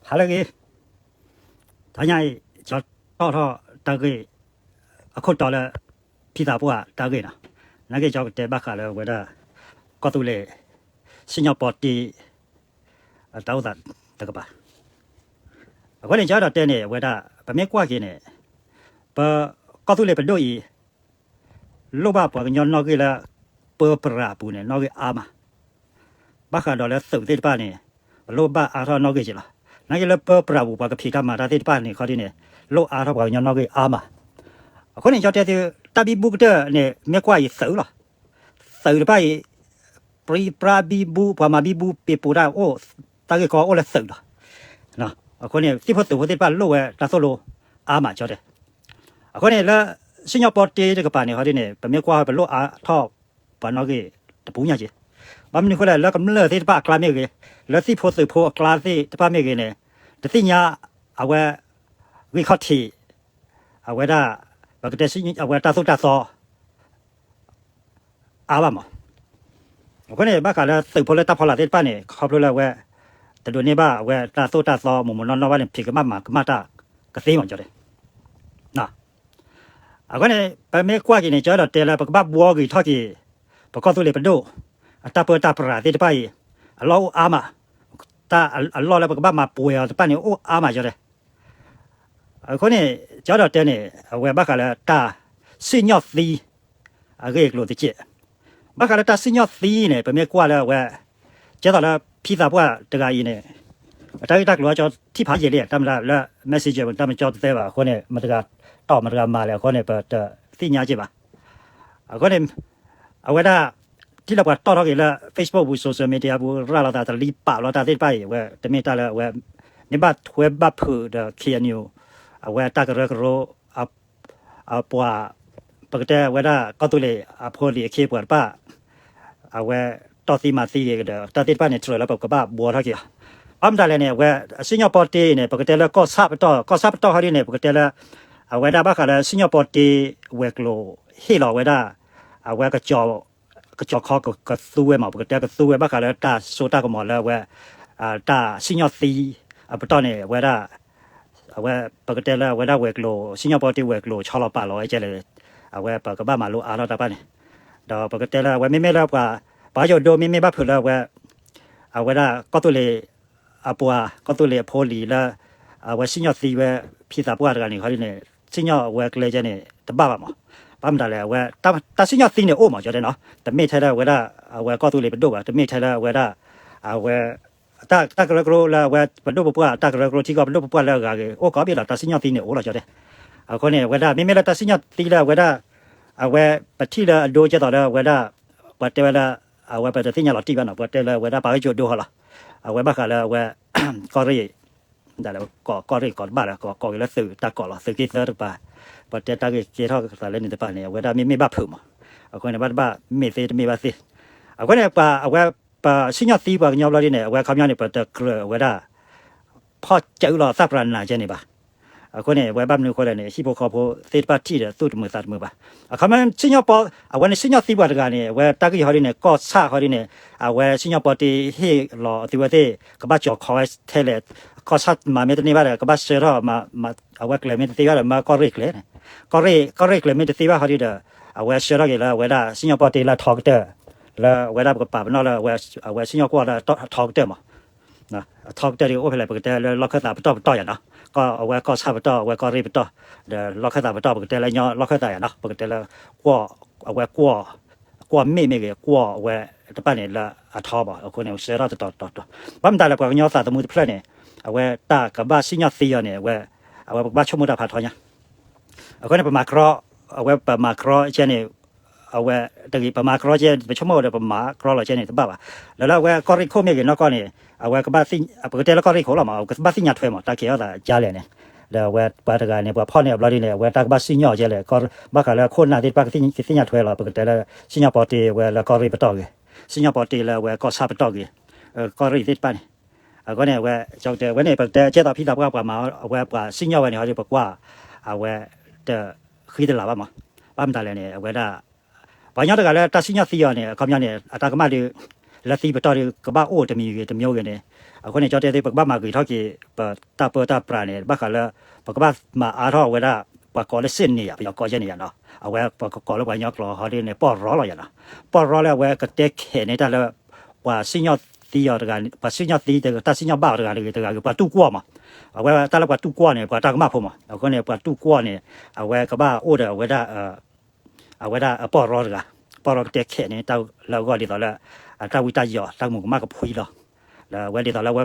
ဟါလၢအဂ့ၤ, တဟါညါအံၤ ကၠီတီၣ်ထီၣ်တၢ်ဂ့ၢ် အခိၣ်တီလၢ ဖံသးပှၢ်တၢ်ဂ့ၢ်နီၤ, နာ်က့ကၠီကတဲဘၣ်ဃးလၢအဝဲဒၣ် ကီၢ်သူလ့ၤ စံၣ်ညီၣ်ပီတ့ တၢ်အိၣ်သးတကပၤ, အဃိန့ၣ် ကၠီအဲၣ်ဒိးတဲန့ၣ် အဝဲဒၣ် ပမ့ၢ်ကွၢ်က့ၤန့ၣ် ပ ကီၢ်သူလ့ၤပဒိၣ်အံၤ လိၣ်ဘၣ်ပှၤကညီနီၣ်ဂံၢ်လၢ ပၢပြးအပူၤန့ၣ် နီၣ်ဂံၢ်အါမး, ဘၣ်ဃးဒီးလၢသုးသ့ၣ်တဖၣ်န့ၣ် ပလိၣ်ဘၣ်အါထီၣ်နီၣ်ဂံၢ်က့လီၤ. နာ်က့လၢပၢပြးပူၤ ပှၤကဖံးတၢ်မၤတၢ်သ့ၣ်တဖၣ်န့ၣ် ခီဒ်န့ၣ် လိၣ်အါထီၣ်ပှၤကညီနီၣ်ဂံၢ်အါမး, အဃိန့ၣ် ကၠီတဲသု တၢ်ဘံဘူကတၢၢ်န့ၣ် မ့ၢ်ကွၢ်အံၤသုးလီၤ, သုးတဖၣ်အံၤ ပြံပြါဘံဘူ ပှၤမၤဘံဘူ ပ့ၤပိာ်တၢ်အိၣ် တၢ်ဂ့ၢ်ကီအိၣ်လၢသုးလီၤ. အဃိန့ၣ် သံၣ်ဖိသုးဖိသ့ၣ်တဖၣ်လိၣ်ဝဲတၢ်သိၣ်လိအါမး ကၠီတဲ. အဃိန့ၣ်လၢ စံၣ်ညီၣ်ပီတ့တကပၤန့ၣ် ခီဒ်န့ၣ် ပမ့ၢ်ကွၢ်ပလိၣ်အါထီၣ်ပှၤနီၣ်ဂံၢ်တပူၤညါက့, ဘၣ်မနုၤအဃိလဲၣ် လၢကမျၢၢ်သ့ၣ်တဖၣ်အကျါမ့ၢ်ဂ့ၤ, လၢသံၣ်ဖိသုးဖိအကျါသ့ၣ်တဖၣ်မ့ၢ်ဂ့ၤန့ၣ် တသ့ၣ်ညါအဝဲ ဂံၢ်ခီၣ်ထံး အဝဲဒၣ် ပကတဲအဝဲတၢ်သိၣ်တၢ်သီ အါဘၣ်မး. အဃိန့ၣ် ဘၣ်ဃးလၢသုးဖိလၢတၢ်ဖီလာ်သ့ၣ်တဖၣ်န့ၣ် ခီဖျိလၢအဝဲ တဒိးန့ၢ်ဘၣ်အဝဲတၢ်သိၣ်တၢ်သီမိၢ်မိၢ်နီၢ်နီၢ်ဘၣ်န့ၣ် ဖံးကမၣ်မၤကမၣ်တၢ်ကသ့မး ကၠီတဲ. အဃိန့ၣ် ပမ့ၢ်ကွၢ်က့ၤန့ၣ် ကၠီအဲၣ်ဒိးတဲလၢပကဘၣ်ဘှီဂ့ၤထီၣ်က့ၤ ပကီၢ်သူလ့ၤပဒိၣ် အတၢ်ပၢတၢ်ပြးသ့ၣ်တဖၣ်အံၤ အလီၢ်အိၣ်အါမး, တၢ်အလီၢ်လၢပကဘၣ်မၤပှဲၤအီၤတဖၣ်န့ၣ် အိၣ်အါမး ကၠီတဲ. အဃိန့ၣ် ကၠီအဲၣ်ဒိးတဲန့ၣ် အဝဲဘၣ်ဃးလၢတၢ်စံၣ်ညီၣ်သံ အဂ့ၢ်အကျိၤတက့ၢ်. ဘၣ်ဃးလၢတၢ်စံၣ်ညီၣ်သံန့ၣ် ပမ့ၢ်ကွၢ်လၢအဝဲ ကဲသိးလၢဖံသးပှၢ်တဂၤအံၤန့ၣ် အတၢ်ဂ့ၢ်တၢ်ကျိၤအီၤ ကၠီထံၣ်ဖးယံာ်လံ တၢ်မတၤလၢ messenger ပတၢ်မကၠီတသဲဘၣ် အဃိန့ၣ် မတၤတဂၤတီၢ်မတၤတဂၤမၤလဲၣ် အဃိန့ၣ် ပတသ့ၣ်ညါက့ဘၣ်. အဃိန့ၣ် အဝဲဒၣ် ထံၣ်လၢပှၤတီၣ်ထီၣ်က့ၤလၢ Facebook ပူၤ social media ပူၤ ရၤလီၤသးတလံပာ်လီၤတၢ်သ့ၣ်တဖၣ်အံၤ အဝဲတမ့ၢ်တၢ်လၢအဝဲ မ့ၢ်ဘၣ်ထွဲဘၣ်ဖုးဒီး KNU အဝဲတၢ်ကရၢကရိ အပှၤ ပကတဲဝဲဒၣ်ကီၢ်သူလ့ၤအဖိလံၤအခ့အပှၤတဖၣ် အဝဲတီၢ်သံမၤသံဂ့ၤဒီး တၢ်သ့ၣ်တဖၣ်န့ၣ် တြၢၤလၢပကဘၣ်ဘှီထီၣ်က့ၤအီၤ. ဘၣ်မတၤလဲၣ်န့ၣ် အဝဲစံၣ်ညီၣ်ပီတ့န့ၣ် ပကတဲလၢကီၢ်ဆၣ်ပတီၢ် ကီၢ်ဆၣ်ပတီၢ်ဟီဒ်န့ၣ် ပကတဲလၢ အဝဲဒၣ်ဘၣ်ဃးလၢစံၣ်ညီၣ်ပီတ့ဝဲၤကျိၤဟ့ၣ်လီၤဝဲဒၣ် အဝဲ ကစီၤခီကသူဝဲမး ပကတဲကသူဝဲဘၣ်ဃးလၢတၢ်စိတၢ်ကမီၤလၢအဝဲ တၢ်စံၣ်ညီၣ်သံအပတီၢ်န့ၣ် အဝဲဒၣ် အဝဲ ပကတဲလၢအဝဲဒၣ်ဝဲၤကျိၤ စံၣ်ညီၣ်ပီတ့ဝဲၤကျိၤဆီလီၤပာ်လီၤဝဲကဲလဲၣ် အဝဲပကဘၣ်မၤလိအါထီၣ်တၢ်တဖၣ်န့ၣ် ဒီးပကတဲလၢအဝဲမ့မ့ၢ်လၢပှၤ ပှၤယိၤဒိမ့မ့ၢ်ဘၣ်ဖုးလၢအဝဲ အဝဲဒၣ်ကီၢ်သူလ့ၤ အပှၤ ကီၢ်သူလ့ၤအဖိလံၤလၢ အဝဲစံၣ်ညီၣ်သံဝဲဖံသးပှၢ်တဂၤန့ၣ် ခီဒ်န့ၣ် စံၣ်ညီၣ်ဝဲကျဲကဲန့ၣ် တဘၣ်ဘၣ်မး. ဘၣ်မတၤလဲၣ် အဝဲ တၢ်စံၣ်ညီၣ်သံန့ၣ်အိၣ်မး ကၠီတဲနီၤ တမ့ၢ်ထဲလၢအဝဲဒၣ် အဝဲကီၢ်သူလ့ၤပဒိၣ်ဘၣ် တမ့ၢ်ထဲလၢအဝဲဒၣ် အဝဲ တၢ်ကရၢကရိလၢအဝဲပဒိၣ်ပပှၢ် တၢ်ကရၢကရိထံကီၢ်ပဒိၣ်ပပှၢ်လၢအဂၤဂ့ၤ အိၣ်ကိးဘ့ၣ်လီၤ တၢ်စံၣ်ညီၣ်သံန့ၣ်အိၣ်လီၤ ကၠီတဲ. အဃိန့ၣ် အဝဲဒၣ် မ့မ့ၢ်လၢတၢ်စံၣ်ညီၣ်သံလၢအဝဲဒၣ် အဝဲပထံၣ်လၢအဒိကဲသိးလၢအဝဲဒၣ် ပှၤတဲဝဲလၢ အဝဲပတသ့ၣ်ညါလီၤတံၢ်ဘၣ်နီၤ ပှၤတဲလၢအဝဲဒၣ်ပှၤကၠိဒိဟီလီၤ အဝဲဘၣ်ဃးလၢအဝဲ ကီၢ်ရ့ၣ် ဒၣ်လၢ ကီၢ်ရ့ၣ်ကိးတဘၣ်လၢ ကိးက့ၤလၢသုးတၢ်ကိးလီၤ သုးက့သၢတကပၤ ပှၤတဲတၢ်ဂ့ၢ်ကဲထီၣ်သးလၢန့ၣ်တဖၣ်န့ၣ် အဝဲဒၣ်မ့မ့ၢ်ဘၣ်ဖုးမး. အဃိန့ၣ် ဘၣ်တဘၣ်မ့ၢ်သ့တမ့ၢ်ဘၣ်သ့. အဃိန့ၣ် ပှၤအဝဲ ပစံၣ်ညီၣ်သံပှၤကညီဘျီဒ်န့ၣ် အဝဲအခီပညီန့ၣ် ပတကြၢးအဝဲဒၣ် ဖီၣ်စၢလီၤသးပြးနးကဲန့ၣ်ဘၣ်. အဃိန့ၣ် အဝဲဘၣ်မနုၤအဃိလဲၣ်န့ၣ် ဟံၣ်ဖိဃီဖိသ့ၣ်တဖၣ်ထံၣ်ဒီးသူၣ်တမုာ်သးတမုာ်ဘၣ်. အခီပညီစံၣ်ညီၣ်ပီ အဝဲန့ၣ်စံၣ်ညီၣ်သံပှၤတဂၤန့ၣ် အဝဲတၢ်ဂ့ၢ်ဟီဒ်န့ၣ် ကီၢ်ဆၣ်ဟီဒ်န့ၣ် အဝဲစံၣ်ညီၣ်ပီတ့ဟ့ၣ်လီၤအသုဝဲသ့ၣ် ကဘၣ်ကၠီၤခီဝဲထဲလဲၣ် ကီၢ်ဆၣ်မၤမ့ၢ်တန့ၢ်ဘၣ်ဒီး ကဘၣ်ဆှၢထီၣ် အဝဲကျဲမ့ၢ်တသ့ဘၣ်ဒီး မၢကီၢ်ရ့ၣ်ကျဲန့ၣ် ကီၢ်ရ့ၣ် ကီၢ်ရ့ၣ်ကျဲမ့ၢ်တသ့ဘၣ်ဟီဒ်ဒီး အဝဲဆှၢထီၣ်က့ၤလၢအဝဲဒၣ်စံၣ်ညီၣ်ပီတ့လၢအထီကတၢၢ် လၢအဝဲဒၣ်ပကပာ်ပနီၣ်လၢ အဝဲစံၣ်ညီၣ်ကွီၢ်လၢအထီကတၢၢ်မး အထီကတၢၢ်ဒ်အိၣ်ဖဲလဲၣ် ပကတဲလၢလီၢ်ခၢၣ်သးပတီၢ်ပတီၢ်ယၤနီၤ အဝဲကီၢ်ဆၣ်ပတီၢ် အဝဲကီၢ်ရ့ၣ်ပတီၢ် ဒီးလီၢ်ခၢၣ်သးပတီၢ် ပကတဲလၢညီလီၢ်ခၢၣ်သးယၤနီၤ ပကတဲလၢ ကွီၢ် အဝဲကွီၢ် ကွီၢ်မ့ၣ်မ့ၢ်ဂ့ၤ ကွီၢ်အဝဲတဖၣ်န့ၣ်လၢအထီဘၣ် အဃိန့ၣ် ဆှၢထီၣ်တတီၤတတီၤ ဘၣ်မတၤလဲၣ် ပှၤကညီသးသမူတဖျၢၣ်န့ၣ် အဝဲတၢ်ကဘၣ်စံၣ်ညီၣ်သံအီၤန့ၣ် အဝဲ အဝဲပကဘၣ်ဆိကမိၣ်တၢ်ဖးထီညါ အဃိန့ၣ် ပမၤကြီ အဝဲပမၤကြီကဲန့ၣ် အဝဲတဂ့ၤ ပမၤကြီကဲ ပဆိကမိၣ်ဒီးပမၤကြီလီၤကဲန့ၣ်တဘၣ်ဘၣ်. လၢလၢအဝဲကီၢ်ရ့ၣ်ခိၣ်မ့ၢ်ဂ့ၤနီၢ်ကီၢ်န့ၣ် အဝဲကဘၣ်သ့ၣ် ပကတဲလၢကီၢ်ရ့ၣ်ခိၣ်လီၤမး ကဘၣ်သ့ၣ်ညါထွဲမး တၢ်ကဲထီၣ်သးကလဲၣ်န့ၣ် ဒီးအဝဲပှၤတဂၤန့ၣ် ပှၤဖီၣ်န့ၢ်အဘျီဒ်န့ၣ် အဝဲတၢ်ကဘၣ်စံၣ်ညီၣ်ကဲလဲၣ် ဘၣ်ဃးလၢခိၣ်နၢ်သ့ၣ်တဖၣ်ကသ့ၣ်ညါထွဲလီၤ ပကတဲလၢ စံၣ်ညီၣ်ပီတ့ဝဲလၢကီၢ်ရ့ၣ်ပတီၢ်ဂ့ၤ စံၣ်ညီၣ်ပီတ့လၢအဝဲကီၢ်ဆၣ်ပတီၢ်ဂ့ၤ ကီၢ်ရ့ၣ်သ့ၣ်တဖၣ်န့ၣ် အဃိန့ၣ် အဝဲ ကၠီတဲ အဝဲန့ၣ် ပကတဲကဲသိးဖံသးပှၢ်ပှၤမၤ အဝဲပှၤစံၣ်ညီၣ်ဝဲန့ၣ် ဟီဒ်ပကွၢ် အဝဲ တဃံတလၤဘၣ်မး ဘၣ်မတၤလဲၣ်န့ၣ် အဝဲဒၣ် ပှၤကညီတဂၤလၢတၢ်စံၣ်ညီၣ်သံအီၤန့ၣ် အခီပညီန့ၣ် အတၢ်ကမၣ်ဒုး လၢသံပတီၢ်ဒီး ကဘၣ်အိၣ်တမံၤဂ့ၤတမံၤဂ့ၤန့ၣ်, အဃိန့ၣ် ကၠီတဲသ့ ပကဘၣ်မၤဂ့ၤထီၣ်က့ၤ ပတၢ်ပၢတၢ်ပြးန့ၣ် ဘၣ်ဃးလၢ ပကဘၣ်မၤအါထီၣ်ဝဲဒၣ် ပှၤကိးလၢ စစ်နေရာ ပယီၤကိးယဲၢ်န့ၣ်ယါနီၤ, အဝဲပှၤကကိးလၢပှၤကညီကျိာ်ဟီဒ်န့ၣ် ပီၢ်ရီလီၤယါနီၤ, ပီၢ်ရီလၢအဝဲကတဲခဲးန့ၢ်တၢ်လၢ ပှၤစံၣ်ညီၣ်သံအီၤတဂၤ, ပှၤစံၣ်ညီၣ်သံတၢ်စံၣ်ညီၣ်ဘၣ်အီၤတဂၤတဂ့ၤတဂၤဂ့ၤ ပှၤတူၢ်ကွီၢ်မး, အဝဲတၢ်လၢပှၤတူၢ်ကွီၢ်န့ၣ် ပှၤတၢ်ကမၣ်ဖိမး, အဃိန့ၣ် ပှၤတူၢ်ကွီၢ်န့ၣ် အဝဲကဘၣ်အိၣ်ဒီးအဝဲဒၣ် အဝဲဒၣ်အပီၢ်ရီတဂၤ, ပီၢ်ရီကတဲခဲးန့ၢ်တၢ်လၢအဂီၢ်ဒ်သိးလၢ အတၢ်ဝံတၢ်ယိး တၢ်ကမူၤကမၣ်ကဖှံလီၤ, လၢအဝဲဒ်သိးလၢအဝဲ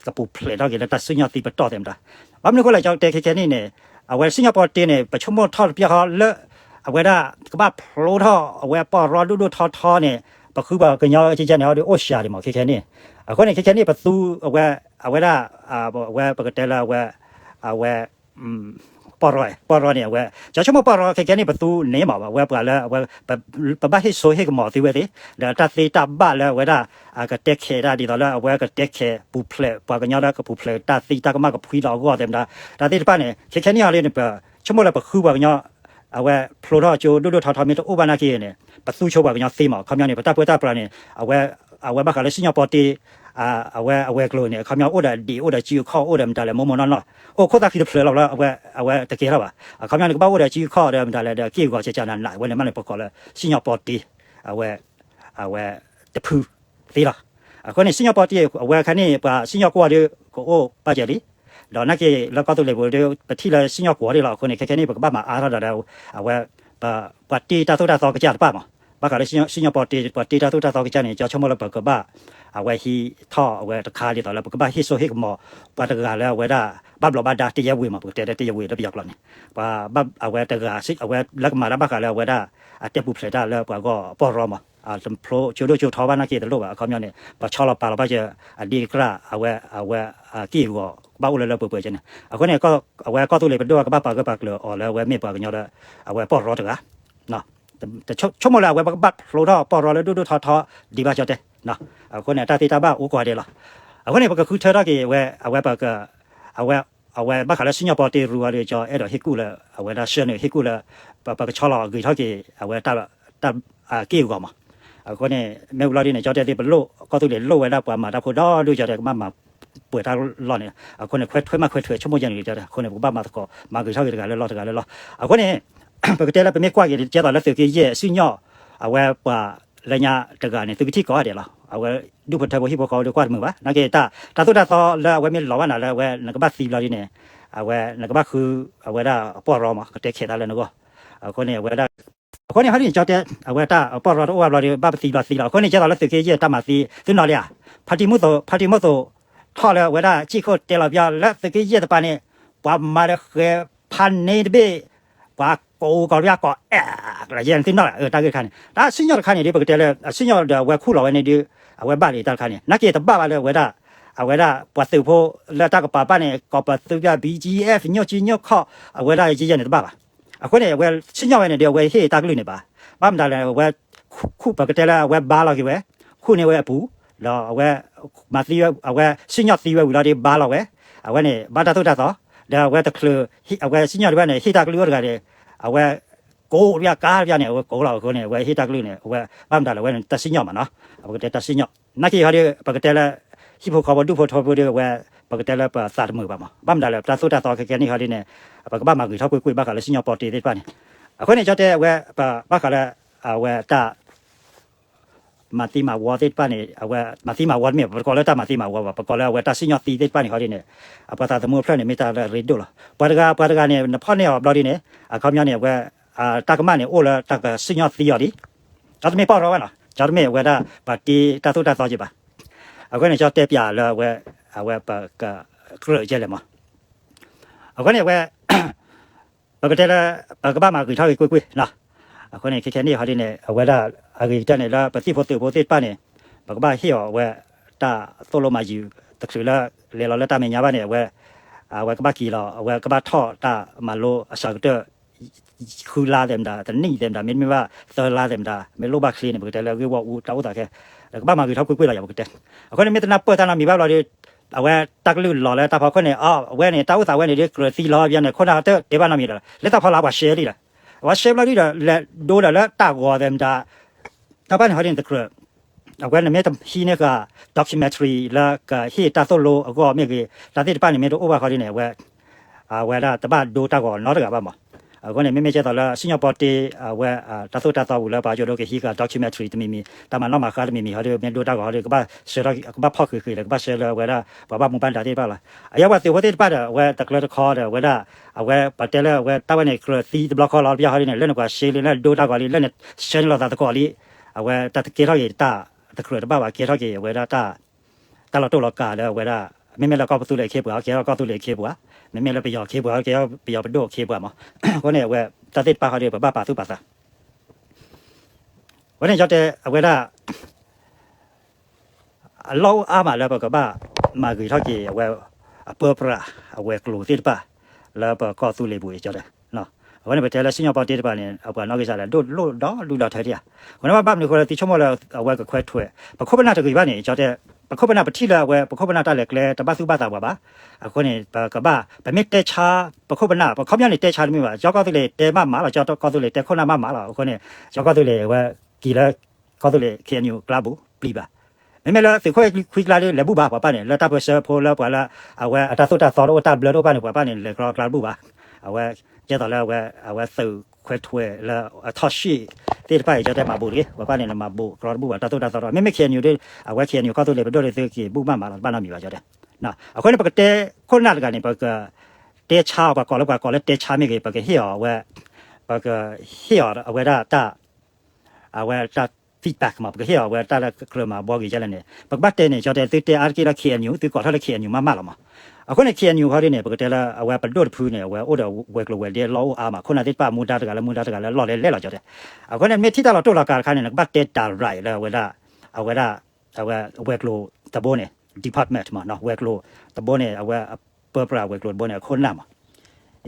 ကပူၤဖျဲးထီၣ်က့ၤလၢတၢ်စံၣ်ညီၣ်သံပတီၢ်သ့ၣ်မတၤ, ဘၣ်မနုၤအဃိလဲၣ် ကၠီတဲခဲခဲနံၣ်န့ၣ်, အဝဲစံၣ်ညီၣ်ပီၢ်တ့န့ၣ် ပဆိကမိၣ်ထီၣ်တပျၢ်ဃီလၢ အဝဲဒၣ် ကဘၣ်ဖျိထီၣ်အဝဲပီၢ်ရီဒိၣ်ဒိၣ်ထီထီန့ၣ်, ပဃုပှၤကညီကကဲန့ၣ် ဟီဒ်အိၣ်စှၤဒံးမး ခဲခဲနံၣ်, အဃိန့ၣ် ခဲခဲနံၣ် ပသူ အဝဲ အဝဲဒၣ် အဝဲပကတဲလၢအဝဲ အဝဲ ပီၢ်ရီ ပီၢ်ရီန့ၣ် အဝဲ ကၠီဆိကမိၣ်ပီၢ်ရီခဲခဲနံၣ် ပသူန့ၣ်မး အဝဲပှၤလၢအဝဲ ပဘၣ်ဟ့ၣ်စိဟ့ၣ်ကမီၤသုဝဲသ့ၣ်, ဒီးတၢ်သ့တၢ်ဘၣ်လၢအဝဲဒၣ် အကတဲခဲးတၢ်ဒ်သိးလၢအဝဲကတဲခဲးပူၤဖျဲး ပှၤကညီလၢကပူၤဖျဲးတၢ်သံတၢ်ကမၣ်ကဖှံလီၤအဂီၢ်သ့ၣ်မတၤ, တၢ်သ့ၣ်တဖၣ်န့ၣ် ခဲခဲနံၣ်ဟီဒ်န့ၣ် ပဆိကမိၣ်လၢပဃုပှၤကညီ အဝဲဖျိထီၣ်ကၠိဒိၣ်ဒိၣ်ထီထီမ့ၢ်တအိၣ်ဘၣ်နာ်က့န့ၣ် ပသူဆိပှၤကညီသ့မး အခီပညီန့ၣ် ပတၢ်ပၢတၢ်ပြးန့ၣ် အဝဲ အဝဲဘၣ်ဃးလၢစံၣ်ညီၣ်ပီၢ်တ့ အဝဲအဝဲၤကျိၤန့ၣ် အခီပညီအိၣ်ဒီးဒံးအိၣ်ဒီးစုအခီၣ် အိၣ်ဒီးမတၤလဲၣ် မိၢ်မိၢ်နီၢ်နီၢ် အိၣ်ခိၣ်သၣ်ခံတဖျၢၣ်လီၤလၢအဝဲ အဝဲတကဲထီၣ်ဘၣ် အခီပညီန့ၣ် ကဘၣ်အိၣ်ဒီးစုအခီၣ်ဒီးမတၤလဲၣ်ဒီးက့ၢ်ဂီၤကကနးနး အဝဲန့ၣ်မးန့ၣ် ပကိးလၢစံၣ်ညီၣ်ပီၢ်တ့ အဝဲ အဝဲတဖုသ့လီၤ. အဃိန့ၣ် စံၣ်ညီၣ်ပီၢ်တ့ အဝဲခဲန့ၣ် ပှၤစံၣ်ညီၣ်ကွီၢ်ဒီး ကအိၣ်ဘၣ်စၢၤလံ ဒီးနာ်က့လၢကီၢ်သူလ့ၤပူၤဒီး ပထံၣ်လၢစံၣ်ညီၣ်ကွီၢ်ဒၣ်လီၤ. အဃိန့ၣ် ခဲခဲနံၣ် ပကဘၣ်မၤအါထီၣ်ဒီး အဝဲ ပှၤတ့တၢ်သိၣ်တၢ်သီကစၢ်တဖၣ်မး ဘၣ်ဃးလၢစံၣ်ညီၣ်ပီၢ်တ့ ပှၤတ့တၢ်သိၣ်တၢ်သီကစၢ်န့ၣ် ကၠီဆိကမိၣ်လၢပကဘၣ် အဝဲဟံးထီၣ်အဝဲတခါဒ်သိးလၢ ပကဘၣ်ဟ့ၣ်စိဟ့ၣ်ကမီၤ ပှၤတဂၤလၢအဝဲဒၣ် ဘၣ်ဘျီးဘၣ်ဒါ တရားဝင်မး ပကတဲလၢ တရားဝင် လၢပယီၤကျိာ်န့ၣ် ပှၤဘၣ်အဝဲတဂၤ အဝဲလၢကမၤတၢ်ဘၣ်ဃးလၢအဝဲဒၣ် အတဲပူၤဖျဲးတၢ်လၢပှၤဂီၢ်ပီၢ်ရီမး တဖျိကၠိဒိၣ်ကၠိထီဘၣ်နာ်က့တလိၣ်ဘၣ် အခီပညီန့ၣ် ပှၤဆီလီၤပာ်လီၤဘၣ်စၢၤ အဒံးအကြၢး အဝဲ အဝဲ အက့ၢ်အဂီၤ ကဘၣ်အိၣ်လၢလၢပှဲၤပှဲၤကဲန့ၣ် အဃိန့ၣ် အဝဲကီၢ်သူလ့ၤပဒိၣ်ကဘၣ်ပာ်ဂၢၢ်ပာ်ကျၢၤအီၤလၢအဝဲမ့ၢ်ပှၤကညီလၢ အဝဲပီၢ်ရီတဂၤ ဆိကမိၣ်လၢအဝဲပကဘၣ်ဖျိထီၣ်ပီၢ်ရီလၢဒိၣ်ဒိၣ်ထီထီဒံးဘၣ်ကၠီတဲ အဃိန့ၣ် အတၢ်သ့တၢ်ဘၣ်အိၣ်ကွၢ်ဒဲးလီၤ. အဃိန့ၣ် ပကဃုထၢထီၣ်က့ၤဝဲ အဝဲပက အဝဲ အဝဲဘၣ်ဃးလၢစံၣ်ညီၣ်ပီၢ်တ့ရူအီၤဒီး ကၠီအဲၣ်ဒိးဟ့ၣ်ကူၣ်လၢ အဝဲဒၣ်ဆှၢန့ၣ် ဟ့ၣ်ကူၣ်လၢ ပကဆီလီၤဂ့ၤထီၣ်က့ၤ အဝဲတၢ် တၢ် အက့ၢ်အဂီၤမး အဃိန့ၣ် မ့ၢ်ဝံၤလီၤဒ်န့ၣ် ကၠီတဲသ့ ပလိၣ် ကီၢ်သူလ့ၤလိၣ်ဝဲဒၣ်ပှၤမၤတၢ်ဖိဒီဒူၣ် ကၠီတဲကဘၣ်မၤပှဲၤတၢ်လီၢ်န့ၣ် အဃိန့ၣ် ခွဲးထွဲမၤခွဲးထွဲ ဆိကမိၣ်ယဲၢ်န့ၣ် ကၠီတဲ အဃိန့ၣ် ပကဘၣ်မၤသကိး မၤဂ့ၤထီၣ်က့ၤတဂၤလၢလီၢ်တဂၤလၢလီၢ် အဃိန့ၣ် ပကတဲလၢပမ့ၢ်ကွၢ်က့ၤ ကဲသိးလၢသုးက့ယဲၢ်အစံၣ်ညီၣ် အဝဲပှၤလၢညါတဂၤန့ၣ် သုကထံၣ်ကိးဂၤဒဲးလီၤ. အဝဲဒူၣ်ဖိထၢဖိဟံၣ်ဖိဃီဖိဒီးကွၢ်တမုာ်ဘၣ် နာ်က့ တၢ်သိၣ်တၢ်သီလၢအဝဲမ့ၢ်လီၤဘၣ်နၤလၢအဝဲ နကဘၣ်သံဘျီဒ်န့ၣ် အဝဲနကဘၣ်ဃု အဝဲဒၣ်ပီၢ်ရီမး ကတဲခဲးတၢ်လၢနဂီၢ် အဃိန့ၣ် အဝဲဒၣ် အဃိန့ၣ် ဟီဒ်န့ၣ် ကၠီတဲ အဝဲတၢ်ပီၢ်ရီတအိၣ်ဘၣ်ဘျီဒီး ဘၣ်ပသံဘျီသံလီၤ. အဃိန့ၣ် ကဲသိးလၢသုးက့ယဲၢ်တၢ်မၤသံ သုနီၤလံဧါ ဖါတံၢ်မုၢ်သိး ဖါတံၢ်မုၢ်သိး ထီၣ်လၢအဝဲဒၣ် ကံၣ်ခိၣ်တဲလီၤပျီ လၢသုးက့ယဲၢ်တပၤန့ၣ် ပှၤမၤဒီးဃဲၤဖးန့ၣ်တဘ့ၣ် ပှၤကိးကီၤပျီကိးအဲၣ် ကလီၤယဲၢ်သုနီၤလံ တၢ်ဂ့ၢ်တခါန့ၣ် တၢ်စံၣ်ညီၣ်တခါန့ၣ်ဒီး ပကတဲလၢ အစံၣ်ညီၣ်ဒီးအဝဲခူၣ်လီၤဝဲန့ၣ်ဒီး အဝဲဘၣ်လံတၢ်တခါန့ၣ် နာ်က့တဘၣ်ဘၣ်လၢအဝဲဒၣ် အဝဲဒၣ်ပှၤသုးဖိလၢတၢ်ကပၤဘၣ်န့ၣ် ကိးပသူပျီ ဘီကၠံအ့ၣ် ညိၣ်ကၠံညိၣ်ခီၣ် အဝဲဒၣ်ယဲၢ်ယဲၢ်န့ၣ်တဘၣ်ဘၣ်. အဃိန့ၣ် အဝဲစံၣ်ညီၣ်ဝဲန့ၣ်ဒီး အဝဲဟ့ၣ်တၢ်ကလုၢ်န့ၣ်ဘၣ်. ဘၣ်မတၤလဲၣ် အဝဲခူၣ် ပကတဲလၢအဝဲဘါလီၤက့ၤဝဲ ခူၣ်န့ၢ်ဝဲအပူၤ ဒီးအဝဲ မၤသံဝဲ အဝဲစံၣ်ညီၣ်သံဝဲဝံၤလီၤဒီးဘါလီၤဝဲ အဝဲန့ၣ် ဘၣ်တၢ်သိၣ်တၢ်သီ ဒီးအဝဲတချုး အဝဲစံၣ်ညီၣ်ဒံးဘၣ်န့ၣ် ဟ့ၣ်တၢ်ကလုၢ်အိၣ်တဂၤဒီး အဝဲ ကိးတပျီကါတပျီန့ၣ် အဝဲကိးလီၤအဃိန့ၣ် အဝဲဟ့ၣ်တၢ်ကလုၢ်န့ၣ် အဝဲဘၣ်မတၤလဲၣ် အဝဲန့ၣ်တၢ်စံၣ်ညီၣ်မးနီၤ ပကတဲတၢ်စံၣ်ညီၣ် နာ်က့ဟီဒီး ပကတဲလၢ ဟံၣ်ဖိဃီဖိဒူၣ်ဖိထၢဖိဒီး အဝဲ ပကတဲလၢပသးတမုာ်ဘၣ်မး ဘၣ်မတၤလဲၣ် တၢ်သိၣ်တၢ်သီခဲခဲနံၣ်ဟီဒ်န့ၣ် ပကဘၣ်မၤဂ့ၤထီၣ်ကွ့ၢ်ကွ့ၢ်ဘၣ်ဃးလၢစံၣ်ညီၣ်ပီၢ်တ့သ့ၣ်တဖၣ်န့ၣ် အဃိန့ၣ် ကၠီတဲအဝဲ ပဘၣ်ဃးလၢ အဝဲတၢ် မၤသံမၤဝီသ့ၣ်တဖၣ်န့ၣ် အဝဲ မၤသံမၤဝီတမ့ၢ် ပကိးလၢတၢ်မၤသံမၤဝီဘၣ် ပကိးလၢအဝဲတၢ်စံၣ်ညီၣ်သံသ့ၣ်တဖၣ်န့ၣ်ဟီဒ်န့ၣ် အပှၤသးသမူအဖျၢၣ်န့ၣ် မ့ၢ်တၢ်လၢအရ့ဒိၣ်လီၤ. ပှၤတဂၤ ပှၤတဂၤန့ၣ် နဖီၣ်န့ၢ်အီၤဘျီဒ်န့ၣ် အခီပညီန့ၣ် အဝဲ တၢ်ကမၣ်န့ၣ် အိၣ်လၢတၢ်ကစံၣ်ညီၣ်သံအီၤဒ် ကၠီတမ့ၢ်ပီၢ်ရီဝဲနီၤ ကၠီတမ့ၢ်အဝဲဒၣ် ပှၤတ့တၢ်သိၣ်တၢ်သီက့ၤဘၣ်. အဃိန့ၣ် ကၠီတဲပၠးလၢအဝဲ အဝဲပကကြၢးကဲလဲၣ်မး အဃိန့ၣ် အဝဲ ပကတဲလၢ ပကဘၣ်မၤဂ့ၤထီၣ်ဂ့ၤကွ့ၢ်ကွ့ၢ်နီၤ. အဃိန့ၣ် ခဲခဲနံၣ်ဟီဒ်န့ၣ် အဝဲဒၣ်အဂ့ၤကတၢၢ်န့ၣ် လၢပသံၣ်ဖိသုးဖိသ့ၣ်တဖၣ်န့ၣ် ပကဘၣ်ဟ့ၣ်အီၤအဝဲ တၢ်သိၣ်လိမၤယုၤ တချုးလၢ လဲၤလီၤလၢတၢ်မဲာ်ညါဘၣ်န့ၣ် အဝဲ အဝဲကဘၣ်က့ၤလီၤ အဝဲကဘၣ်ထီၣ်တၢ်မၤလိအစှၤကတၢၢ် ဃုလါသဲးမတၤ တနံၣ်သဲးမတၤ မ့တမ့ၢ်ဘၣ် သၢလါသဲးမတၤ မ့ၢ်လိၣ်ဘၣ်ချ့န့ၣ် ပကတဲလၢဂ့ၢ်ဝီအူတၢ်အိၣ်သးခဲ ဒီးကဘၣ်မၤဂ့ၤထီၣ်ကွ့ၢ်ကွ့ၢ်လီၤယၤ ပကတဲ. အဃိန့ၣ် မ့ၢ်တနၢ်ပၢၢ်တၢ်နီတမံၤဘၣ်ဘျီဒီး အဝဲတၢ်ကလုၢ်လီၤလၢတၢ်ဖီခိၣ်န့ၣ် အဝဲန့ၣ် တၢ်အိၣ်သးဝဲန့ၣ်ဒီး ကြၢးသံလီၤဘၣ်န့ၣ် ခိၣ်နၢ်တတဲဘၣ်နီတမံၤဒီး လၢတၢ်ဖီလာ်ပှၤရှဲလံဒီး ပှၤရှဲဘျီဒ်ဒီး လဲၤဒိဒီးလၢတၢ်ဂီၤသဲးမတၤ တၢ်ဖၣ်န့ၣ်ဟီဒ်န့ၣ် တကြၢး အဝဲနမ့ၢ်တဟံးန့ၢ်ဃာ် documentary လၢကဟ့ၣ်တၢ်သိၣ်လိအဂီၢ်မ့ၢ်ဂ့ၤ, တၢ်သ့ၣ်တဖၣ်န့ၣ်မ့ၢ်တအိၣ်ဘၣ်ဃီဒ်န့ၣ် အဝဲ အဝဲဒၣ်တဘၣ်ဒိတၢ်ဂီၤနီတဂၤဘၣ်မး. အဃိန့ၣ် မ့မ့ၢ်ကဲသိးလၢစံၣ်ညီၣ်ပီတ့ အဝဲတၢ်သိၣ်တၢ်သီပူၤလၢပှၤကၠိဒိကဟံးဃာ် documentary တမံၤမံၤ တၢ်မၤနီၣ်မၤဃါတမံၤမံၤဟီဒ် မ့ၢ်ဒိတၢ်ဂီၤဟီဒ် ကဘၣ်ဆှၢထီၣ် ကဘၣ်ဖီၣ်ဃံးဃံးဒီး ကဘၣ်ဆှၢလၢအဝဲဒၣ် ပှၤဘၣ်မူဘၣ်ဒါသ့ၣ်တဖၣ်လီၤ. အယဲပှၤသုးဖိသ့ၣ်တဖၣ်ဒီး အဝဲတကျၢၤတခီဒီး အဝဲဒၣ် အဝဲပတဲလၢအဝဲတၢ်ဝဲန့ၣ် ကြၢးသံတဘျီဃီလီၤ ပယီၤဟီဒ်န့ၣ် လၢန့ၣ်ပှၤရှဲလံ လၢဒိတၢ်ဂီၤလံ လၢန့ၣ်ဆှၢန့ၢ်လိာ်သးသကိးလံ. အဝဲတၢ်တကဲထီၣ်က့ၤတၢ်တကြၢးတဘၣ်ဘၣ် ကဲထီၣ်က့ၤအဝဲဒၣ်တၢ် တၢ်လီၤတိၢ်လီၤကးလၢအဝဲဒၣ် မ့မ့ၢ်လၢကီၢ်ပသူလ့ၤခ့ပှၤ ကဲထီၣ်ကီၢ်သူလ့ၤခ့ပှၤ, မ့မ့ၢ်လၢပယီၤခ့ပှၤ ကဲထီၣ်ပယီၤပဒိၣ်ခ့ပှၤမး. အဃိန့ၣ် အဝဲတၢ်သ့ၣ်တဖၣ်ဟီဒ် ပဘၣ်ပာ်သူၣ်ပာ်သး အဃိန့ၣ် ကၠီတဲ အဝဲဒၣ် အလီၢ်အိၣ်အါမးလၢပကဘၣ်မၤဂ့ၤထီၣ်က့ၤအဝဲ အပၢပြး အဝဲၤကျိၤသ့ၣ်တဖၣ် လၢပကီၢ်သူလ့ၤပူၤအံၤ ကၠီတဲ. အဃိန့ၣ် ပတဲလၢစံၣ်ညီၣ်ပီတ့တဖၣ်န့ၣ် အပှၤနီၣ်ဂံၢ်စၢ်လၢ ဒိၣ်လိၣ်ဒီဒူၣ်ဒီထၢတယၤ. အဃိန့ၣ် ဘၣ်မနုၤအဃိလၢသုဆိကမိၣ်လၢ အဝဲကခွဲးထွဲး ပခိၣ်ပနၢ်တဂ့ၤဘၣ်န့ၣ် ကၠီတဲ ပခိၣ်ပနၢ်ပထံၣ်လၢအဝဲ ပခိၣ်ပနၢ်တၢ်လဲၤကျဲတဘၣ်သူၣ်ဘၣ်သးပှၤဘၣ်. အဃိန့ၣ် ပကဘၣ် ပမ့ၢ်တဲဆါ ပခိၣ်ပနၢ် ပခီပညီန့ၣ် တဲဆါတမ့ၢ်ဘၣ် ကၠီကီၢ်သူလ့ၤတဲမးမးလီၤ ကၠီကီၢ်သူလ့ၤတဲခိၣ်နၢ်မးမးလီၤ. အဃိန့ၣ် ကၠီကီၢ်သူလ့ၤအဝဲ က့ၤလၢ ကီၢ်သူလ့ၤ ခ့ၣ်အဲၣ်ယူၣ် ကျါပူၤ ပျံၤဘၣ်. မ့မ့ၢ်လၢသုးခိၣ်အဲၣ်ခွံကျါဒီး လဲၤဘူၣ်ဘၣ်ပှၤပၢ်န့ၣ် လၢတၢ်ပၢဆှၢဖိလၢပှၤလၢ အဝဲအတၢ်သိၣ်တၢ်သီတအိၣ် တၢ်ဘျၢတအိၣ်ဘၣ်န့ၣ် ပှၤပၢ်န့ၣ် လဲၤကြီကျါတဘူၣ်ဘၣ်. အဝဲ ကဲသိးလၢအဝဲ အဝဲသုးခွဲးထွဲးလၢအထီၣ်ရှ့ၣ်သ့ၣ်တဖၣ်အံၤ ကၠီတဲမၤဘူးတဂ့ၤ ပှၤပၢ်န့ၣ် နမၤဘူးကြီတဘူၣ်ဘၣ်တၢ်သိၣ်တၢ်သီဒီး မ့မ့ၢ် ခ့ၣ်အဲၣ်ယူၣ် ဒီး အဝဲ ခ့ၣ်အဲၣ်ယူၣ် ကီၢ်သူလ့ၤပဒိၣ်ဒီး သုက့ၤဘူၣ်မးမးလီၤ တဘၣ်နီတမံၤဘၣ် ကၠီတဲ. အဃိန့ၣ် ပကတဲခိၣ်နၢ်တဂၤန့ၣ် ပက တဲဆါအီၤ ပှၤကိးလၢပှၤကိးလၢတဲဆါမ့ၢ်ဂ့ၤ ပကဟ့ၣ်အီၤအဝဲ ပကဟ့ၣ်အီၤအဝဲဒၣ်တၢ် အဝဲတၢ် feedback မး ပကဟ့ၣ်အီၤအဝဲတၢ်လၢကြၢးမၤဘှီက့ၤဒ်လဲၣ်န့ၣ် ပကဘၣ်တဲန့ၣ် ကၠီတဲ သုတဲအါတက့ၢ်လၢ ခ့ၣ်အဲၣ်ယူၣ် သုကိးထီၣ်လၢ ခ့ၣ်အဲၣ်ယူၣ် မးမးလီၤမး. အဃိန့ၣ် ခ့ၣ်အဲၣ်ယူၣ် ခီဒ်န့ၣ် ပကတဲလၢအဝဲပဒိၣ်တဖုန့ၣ် အဝဲအိၣ်ဒီးဝဲၤကျိၤဝဲၤဒ့အလီၢ်အိၣ်အါမး ခိၣ်နၢ်သ့ၣ်တဖၣ်မူဒါတဂၤလၢမူဒါတဂၤလၢလီၢ်လဲလဲၣ်လီၤ ကၠီတဲ. အဃိန့ၣ် မ့ၢ်ထံၣ်တၢ်လီၤတိၢ်လီၤကးတခါန့ၣ် နကဘၣ်တဲ direct လၢအဝဲဒၣ် အဝဲဒၣ် အဝဲဝဲၤကျိၤတဘိန့ၣ် department မး ဝဲၤကျိၤတဘိန့ၣ် အဝဲအပၢပြးဝဲၤကျိၤတဘိန့ၣ် အခိၣ်နၢ်မး.